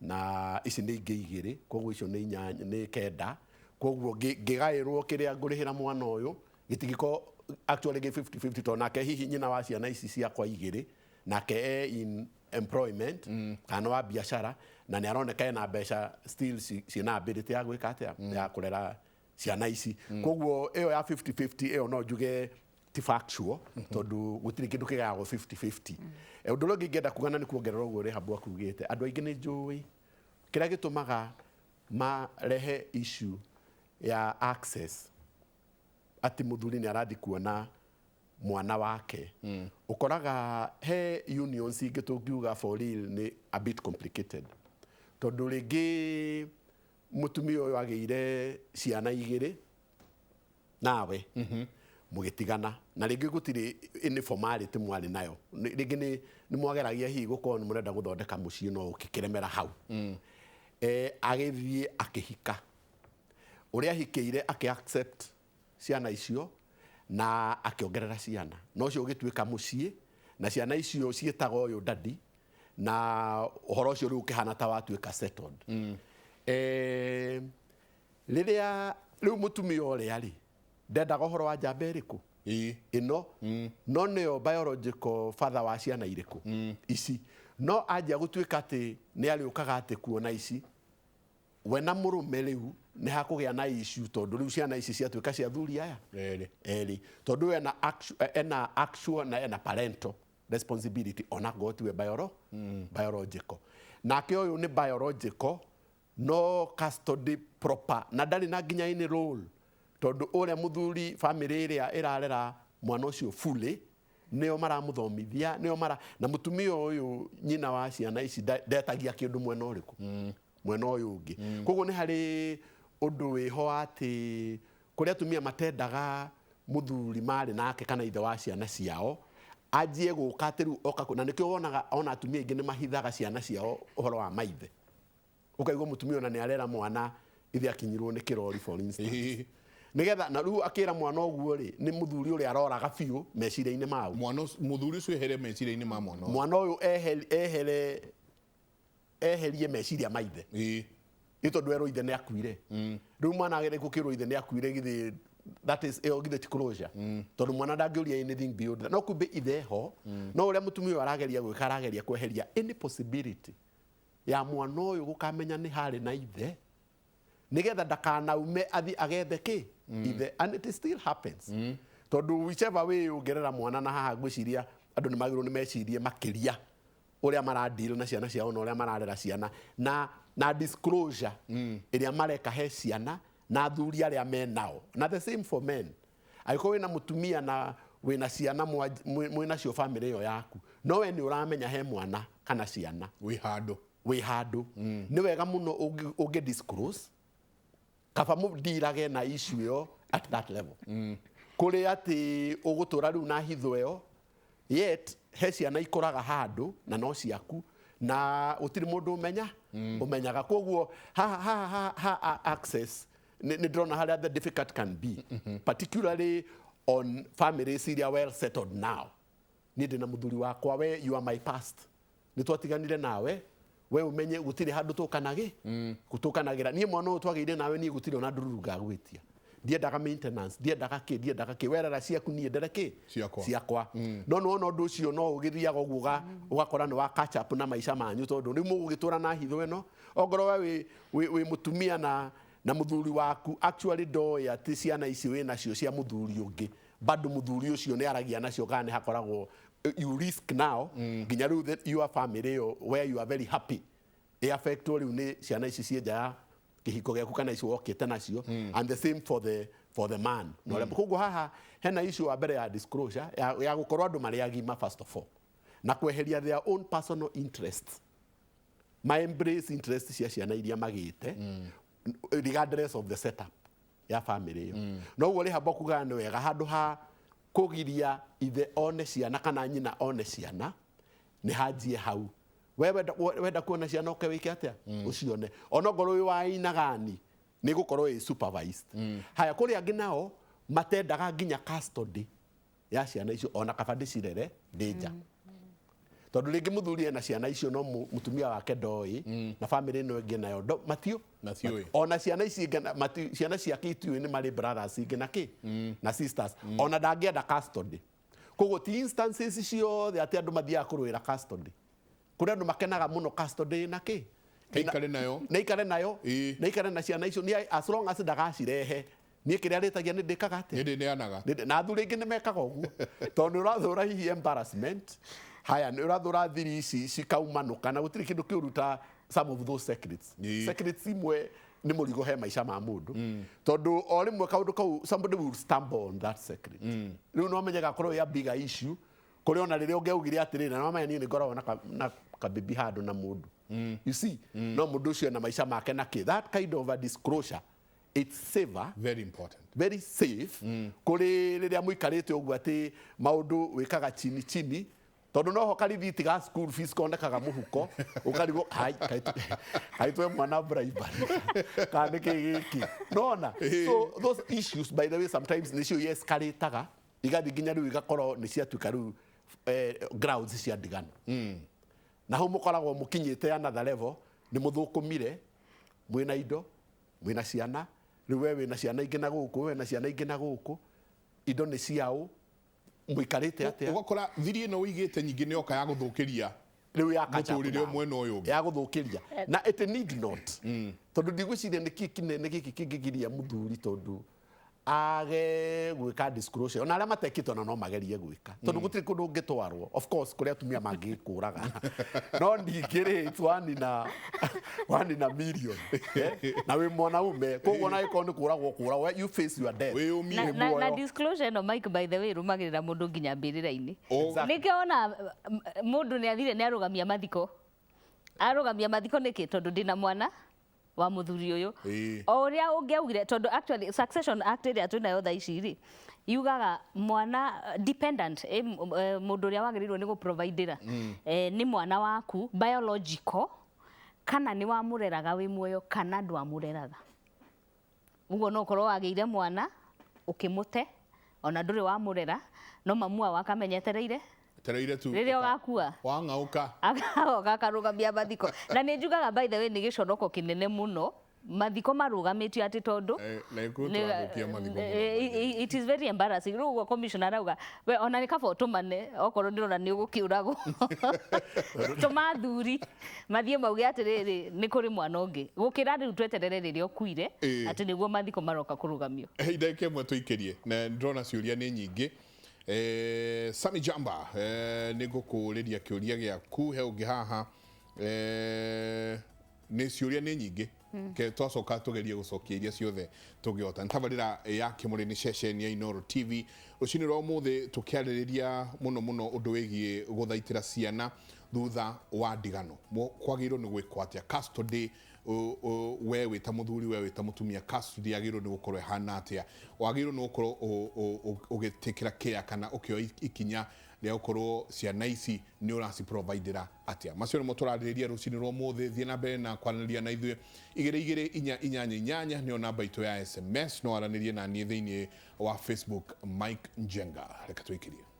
na ici nĩ ingĩ igĩrĩ, koguo icio nĩ inyanya, nĩ kenda, koguo ngĩgaĩrwo kĩrĩa ngũrĩhĩra mwana ũyũ gĩtingĩkorwo actually gĩ 50-50, tondũ nake hihi nyina wa ciana ici ciakwa igĩrĩ nake e in employment kana wa biacara na nĩ aroneka ena mbeca still ciĩna ability ya gwĩka atĩa? Ya kũrera ciana ici. Koguo ĩyo ya 50-50 ĩyo no njuge ti factual, tondũ gũtirĩ kĩndũ kĩgayagwo 50-50. Ũndũ ũrĩa ũngĩ ingĩenda kuga na nĩ kuongerera ũguo Rehab akugĩte, andũ aingĩ nĩ njũĩ kĩrĩa gĩtũmaga marehe issue ya access, atĩ mũthuri nĩ arathiĩ kuona mwana wake, ũkoraga he unions ingĩ tũngiuga for real nĩ a bit complicated, tondũ rĩngĩ mũtumia ũyũ agĩire ciana igĩrĩ nawe mũgĩtigana, na rĩngĩ gũtirĩ any formality mwarĩ nayo. Rĩngĩ nĩ mwageragia hihi gũkorwo nĩ mũrenda gũthondeka mũciĩ no ũkĩremera hau. Agĩthiĩ akĩhika, ũrĩa ahikĩire akĩ accept ciana icio na akĩongerera ciana, na ũcio ũgĩtuĩka mũciĩ, na ciana icio ciĩtaga ũyũ daddy, na ũhoro ũcio rĩu ũkĩhana ta watuĩka settled. Rĩrĩa rĩu mũtumia ũrĩa rĩ ndendaga ũhoro wa njamba ĩrĩkũ ĩno, no nĩyo biological father wa ciana irĩkũ ici, no anjia gũtuĩka atĩ nĩ arĩũkaga atĩ kuona ici, we na mũrũme rĩu nĩ hakũgĩa na issue, tondũ rĩu ciana ici ciatuĩka cia thuri aya erĩ. Erĩ, tondũ ena actual na ena parental responsibility ona ngorwo tiwe biological. Nake ũyũ nĩ biological no custody proper na ndarĩ na nginya any role, tondũ ũrĩa mũthuri, family ĩrĩa ĩrarera mwana ũcio fully, nĩo maramũthomithia, nĩo mara na mũtumia ũyũ nyina wa ciana ici ndetagia kĩndũ mwena ũrĩkũ, mwena ũyũ ũngĩ. Koguo nĩ harĩ ũndũ wĩho atĩ kũrĩa atumia matendaga mũthuri marĩ nake kana ithe wa ciana ciao anjie gũka atĩ rĩu oka na nĩkĩo wonaga ona atumia aingĩ nĩ mahithaga ciana ciao ũhoro wa maithe. Ũkaigua mũtumia ona nĩ arera mwana ithe akinyirwo nĩ kĩrori, for instance, nĩgetha na rĩu akĩra mwana ũguo rĩ, nĩ mũthuri ũrĩa aroraga biũ meciria-inĩ mau. Mwana mũthuri ũcio ehere meciria-inĩ ma mwana ũyũ. Mwana ũyũ eherie meciria ma ithe, nĩ tondũ erwo ithe nĩ akuire. Rĩu mwana agere gũkĩrwo ithe nĩ akuire, githĩ that is ĩyo githĩ ti closure? Tondũ mwana ndangĩũria anything beyond that. No kumbe ithe ho, no ũrĩa mũtumia ũyũ arageria gwĩka, arageria kweheria any possibility ya mwana ũyũ gũkamenya nĩ harĩ na ithe, nigetha ndakanaume athi agethe kĩ ithe. And it still happens, tondũ whichever way ũngĩrera mwana, na haha ngwĩciria andũ nĩ magĩrĩirwo nĩ mecirie makĩria ũrĩa maradeal na ciana ciao na ũrĩa mararera ciana na Na disclosure ĩrĩa mareka he ciana na athuri arĩa me nao, na the same for men. Angĩkorwo wĩna mũtumia na wĩna ciana, mwĩnacio family ĩyo yaku, no we nĩ ũramenya he mwana kana ciana wĩ handũ, wĩ handũ, nĩ wega mũno ũngĩ disclose, kaba mũndirage na issue ĩyo at that level, kũrĩ atĩ ũgũtũra rĩu na hitho ĩyo, yet he ciana ikũraga handũ na no ciaku na gũtirĩ mũndũ ũmenya ũmenyaga. Koguo ha access nĩ ndĩrona harĩa the difficult can be, particularly on families iria well settled now. Niĩ ndĩ na mũthuri wakwa, we you are my past, nĩ twatiganire nawe, we ũmenye gũtirĩ handũ tũkanagĩ tũkanagĩra. Niĩ mwana ũyũ twagĩire nawe, niĩ gũtirĩ ona ndururu ngagwĩtia, ndiendaga maintenance, ndiendaga kĩ, ndiendaga kĩ, werera ciaku, niĩ ndere kĩ? Ciakwa. Ciakwa. No nĩ wona ũndũ ũcio no ũgĩthiaga ũguo ũgakora nĩ wa catch up na maica manyu, tondũ rĩu mũgũgĩtũra na hitho ĩno. Ongorwo we wĩ mũtumia na mũthuri waku actually ndoĩ atĩ ciana ici wĩ nacio cia mũthuri ũngĩ, bado mũthuri ũcio nĩ aragia nacio kana nĩ hakoragwo, you risk now nginya rĩu your family ĩyo where you are very happy ĩ affectwo rĩu nĩ ciana ici ciĩ nja ya kĩhiko gĩaku kana ici wokĩte nacio, and the same for the man. Na ũrĩa koguo haha hena issue wa mbere ya disclosure ya gũkorwo andũ marĩ agima first of all, na kweheria their own personal interests, ma embrace interest cia ciana iria magĩte, regardless of the setup ya family ĩyo. Noguo rĩ hamba kugaga nĩ wega, handũ ha kũgiria ithe one ciana kana nyina one ciana, nĩ hanjie hau. We wenda kuona ciana, ũke wĩke atĩa, ũcione, onokorwo wĩ wa inagani, nĩ gũkorwo ĩ supervised. Haya, kũrĩ angĩ nao matendaga nginya custody ya ciana icio, ona kaba ndĩcirere ndĩ nja, tondũ rĩngĩ mũthuri ena ciana icio no mũtumia wake ndoĩ, na family ĩno ĩngĩ nayo matio Matiũĩ. Ona ciana ici ingĩ ciana ciake itiũĩ nĩ marĩ brothers ingĩ na kĩ na sisters, ona ndangĩenda custody. Koguo ti instances ciothe atĩ andũ mathiaga kũrũĩra custody. Kũrĩ andũ makenaga mũno custody na kĩ. Aikare nayo. Na ikare nayo. Ĩĩ. Na ikare na ciana icio ni as long as ndagacirehe, niĩ kĩrĩa arĩtagia nĩ ndĩkaga atĩa? Nĩ ndĩneanaga. Na athuri aingĩ nĩ mekaga ũguo, tondũ nĩ ũrathũra hihi embarrassment. Haya, nĩ ũrathũra thiri ici cikaumanũka, na gũtirĩ kĩndũ kĩũru ta some of those secrets. Secrets imwe nĩ mũrigo he maica ma mũndũ, tondũ o rĩmwe kaũndũ kau somebody will stumble on that secret. Rĩu no menye gakorwo ya bigger issue kũrĩ ona rĩrĩa ũngĩaugire atĩrĩrĩ, na no menya niĩ nĩ ngoragwo na kabibi handũ na mũndũ, you see, no mũndũ ũcio na maica make na kĩ. That kind of a disclosure, it's safer. Very important. Very safe, kũrĩ rĩrĩa mũikarĩte ũguo atĩ maũndũ wĩkaga chini chini, tondũ noho karithiti ga school fees konekaga mũhuko, ũkarigwo hai kaĩ twe mwana bribery kana nĩ kĩ gĩkĩ nona. So those issues, by the way, sometimes nĩcio escalataga igathiĩ nginya rĩu igakorwo nĩ ciatuĩka rĩu grounds cia ndigano, na hau mũkoragwo mũkinyĩte another level, nĩ mũthũkũmire, mwĩna indo, mwĩna ciana. Rĩu we wĩna ciana ingĩ na gũkũ, we wĩna ciana ingĩ na gũkũ, indo nĩ ciaũ, mũikarĩte atĩa? Ũgakora thiri ĩno ũigĩte nyingĩ nĩ yoka ya gũthũkĩria Rĩu ya catch up mũtũrĩre now. ũmwe na ũyũ ũngĩ. Ya gũthũkĩria, na it need not, tondũ ndigwĩciria nĩkĩ kĩnene gĩkĩ kĩngĩgiria mũthuri tondũ age gwĩka disclosure. Ona arĩa matekĩte ona no magerie gwĩka, tondũ gũtirĩ kũndũ ũngĩtwarwo. Of course kũrĩ atumia mangĩkũraga, no ningĩ rĩ, it's one in a million, eh? Na wĩ mwanaume, koguo ona ĩkorwo nĩ kũragwo kũragwo, you face your death. Wĩyũmie. Na, Wĩ na muoyo. Disclosure ĩno, Mike, by the way, ĩrũmagĩrĩra mũndũ nginya mbĩrĩra-inĩ. Exactly. Nĩkĩo ona mũndũ nĩ athire nĩ arũgamia mathiko, arũgamia mathiko nĩkĩ? Tondũ ndĩna mwana wa mũthuri ũyũ. O ũrĩa ũngĩaugire, tondũ actually Succession Act ĩrĩa twĩnayo thaa ici rĩ, yugaga mwana dependent, mũndũ ũrĩa wagĩrĩirwo nĩ gũprovidĩra nĩ mwana waku biological, kana nĩ wamũreraga wĩ muoyo kana ndwamũreraga. Ũguo no ũkorwo wagĩire mwana ũkĩmũte, ona ndũrĩ wamũrera, no mamua wakamenyetereire Tereire tu. Rĩrĩa ũgakua, wang'aũka, agacoka akarũgamia mathiko. Na nĩ njugaga, by the way, nĩ gĩconoko kĩnene mũno mathiko marũgamĩtio atĩ tondũ Na ikuũ tũrathũkia mathiko mũno. It is very embarrassing. Rĩu ũguo commissioner arauga, we ona nĩ kaba ũtũmane, okorwo ndĩrona nĩ ũgũkĩũragwo, tũma athuri mathiĩ mauge atĩrĩrĩ, nĩ kũrĩ mwana ũngĩ, gũkĩra rĩu tweterere rĩrĩa ũkuire atĩ nĩguo mathiko maroka kũrũgamio. Hey, ndagĩka ĩmwe tũikĩrie, na ndĩrona ciũria nĩ nyingĩ. Sami Jamba, nĩ ngũkũrĩria kĩũria gĩaku. He ũngĩ haha. Nĩ ciũria nĩ nyingĩ, ke twacoka tũgerie gũcokia iria ciothe tũngĩhota. Nĩ tabarĩra ya Kĩmũrĩ, nĩ ceceni ya Inooro TV. Rũcinĩ rwa ũmũthĩ tũkĩarĩrĩria mũno mũno ũndũ wĩgiĩ gũthaitĩra ciana thutha wa ndigano. Kwagĩrĩirwo nĩ gwĩkwo atĩa? Custody, we wĩ ta mũthuri, we wĩ ta mũtumia, custody yagĩrĩirwo nĩ gũkorwo ĩhana atĩa? Wagĩrĩirwo nĩ gũkorwo ũgĩtĩkĩra care kana ũkĩoya ikinya rĩa gũkorwo ciana ici nĩ ũraciprovidera atĩa? Macio nĩmo tũrarĩrĩria rũcinĩ rwa ũmũthĩ. Thiĩ na mbere na kwaranĩria na ithuĩ. 22488 nĩyo namba itũ ya SMS. No aranĩrie na niĩ thĩinĩ wa Facebook, Mike Njenga. Reke tũikĩrie.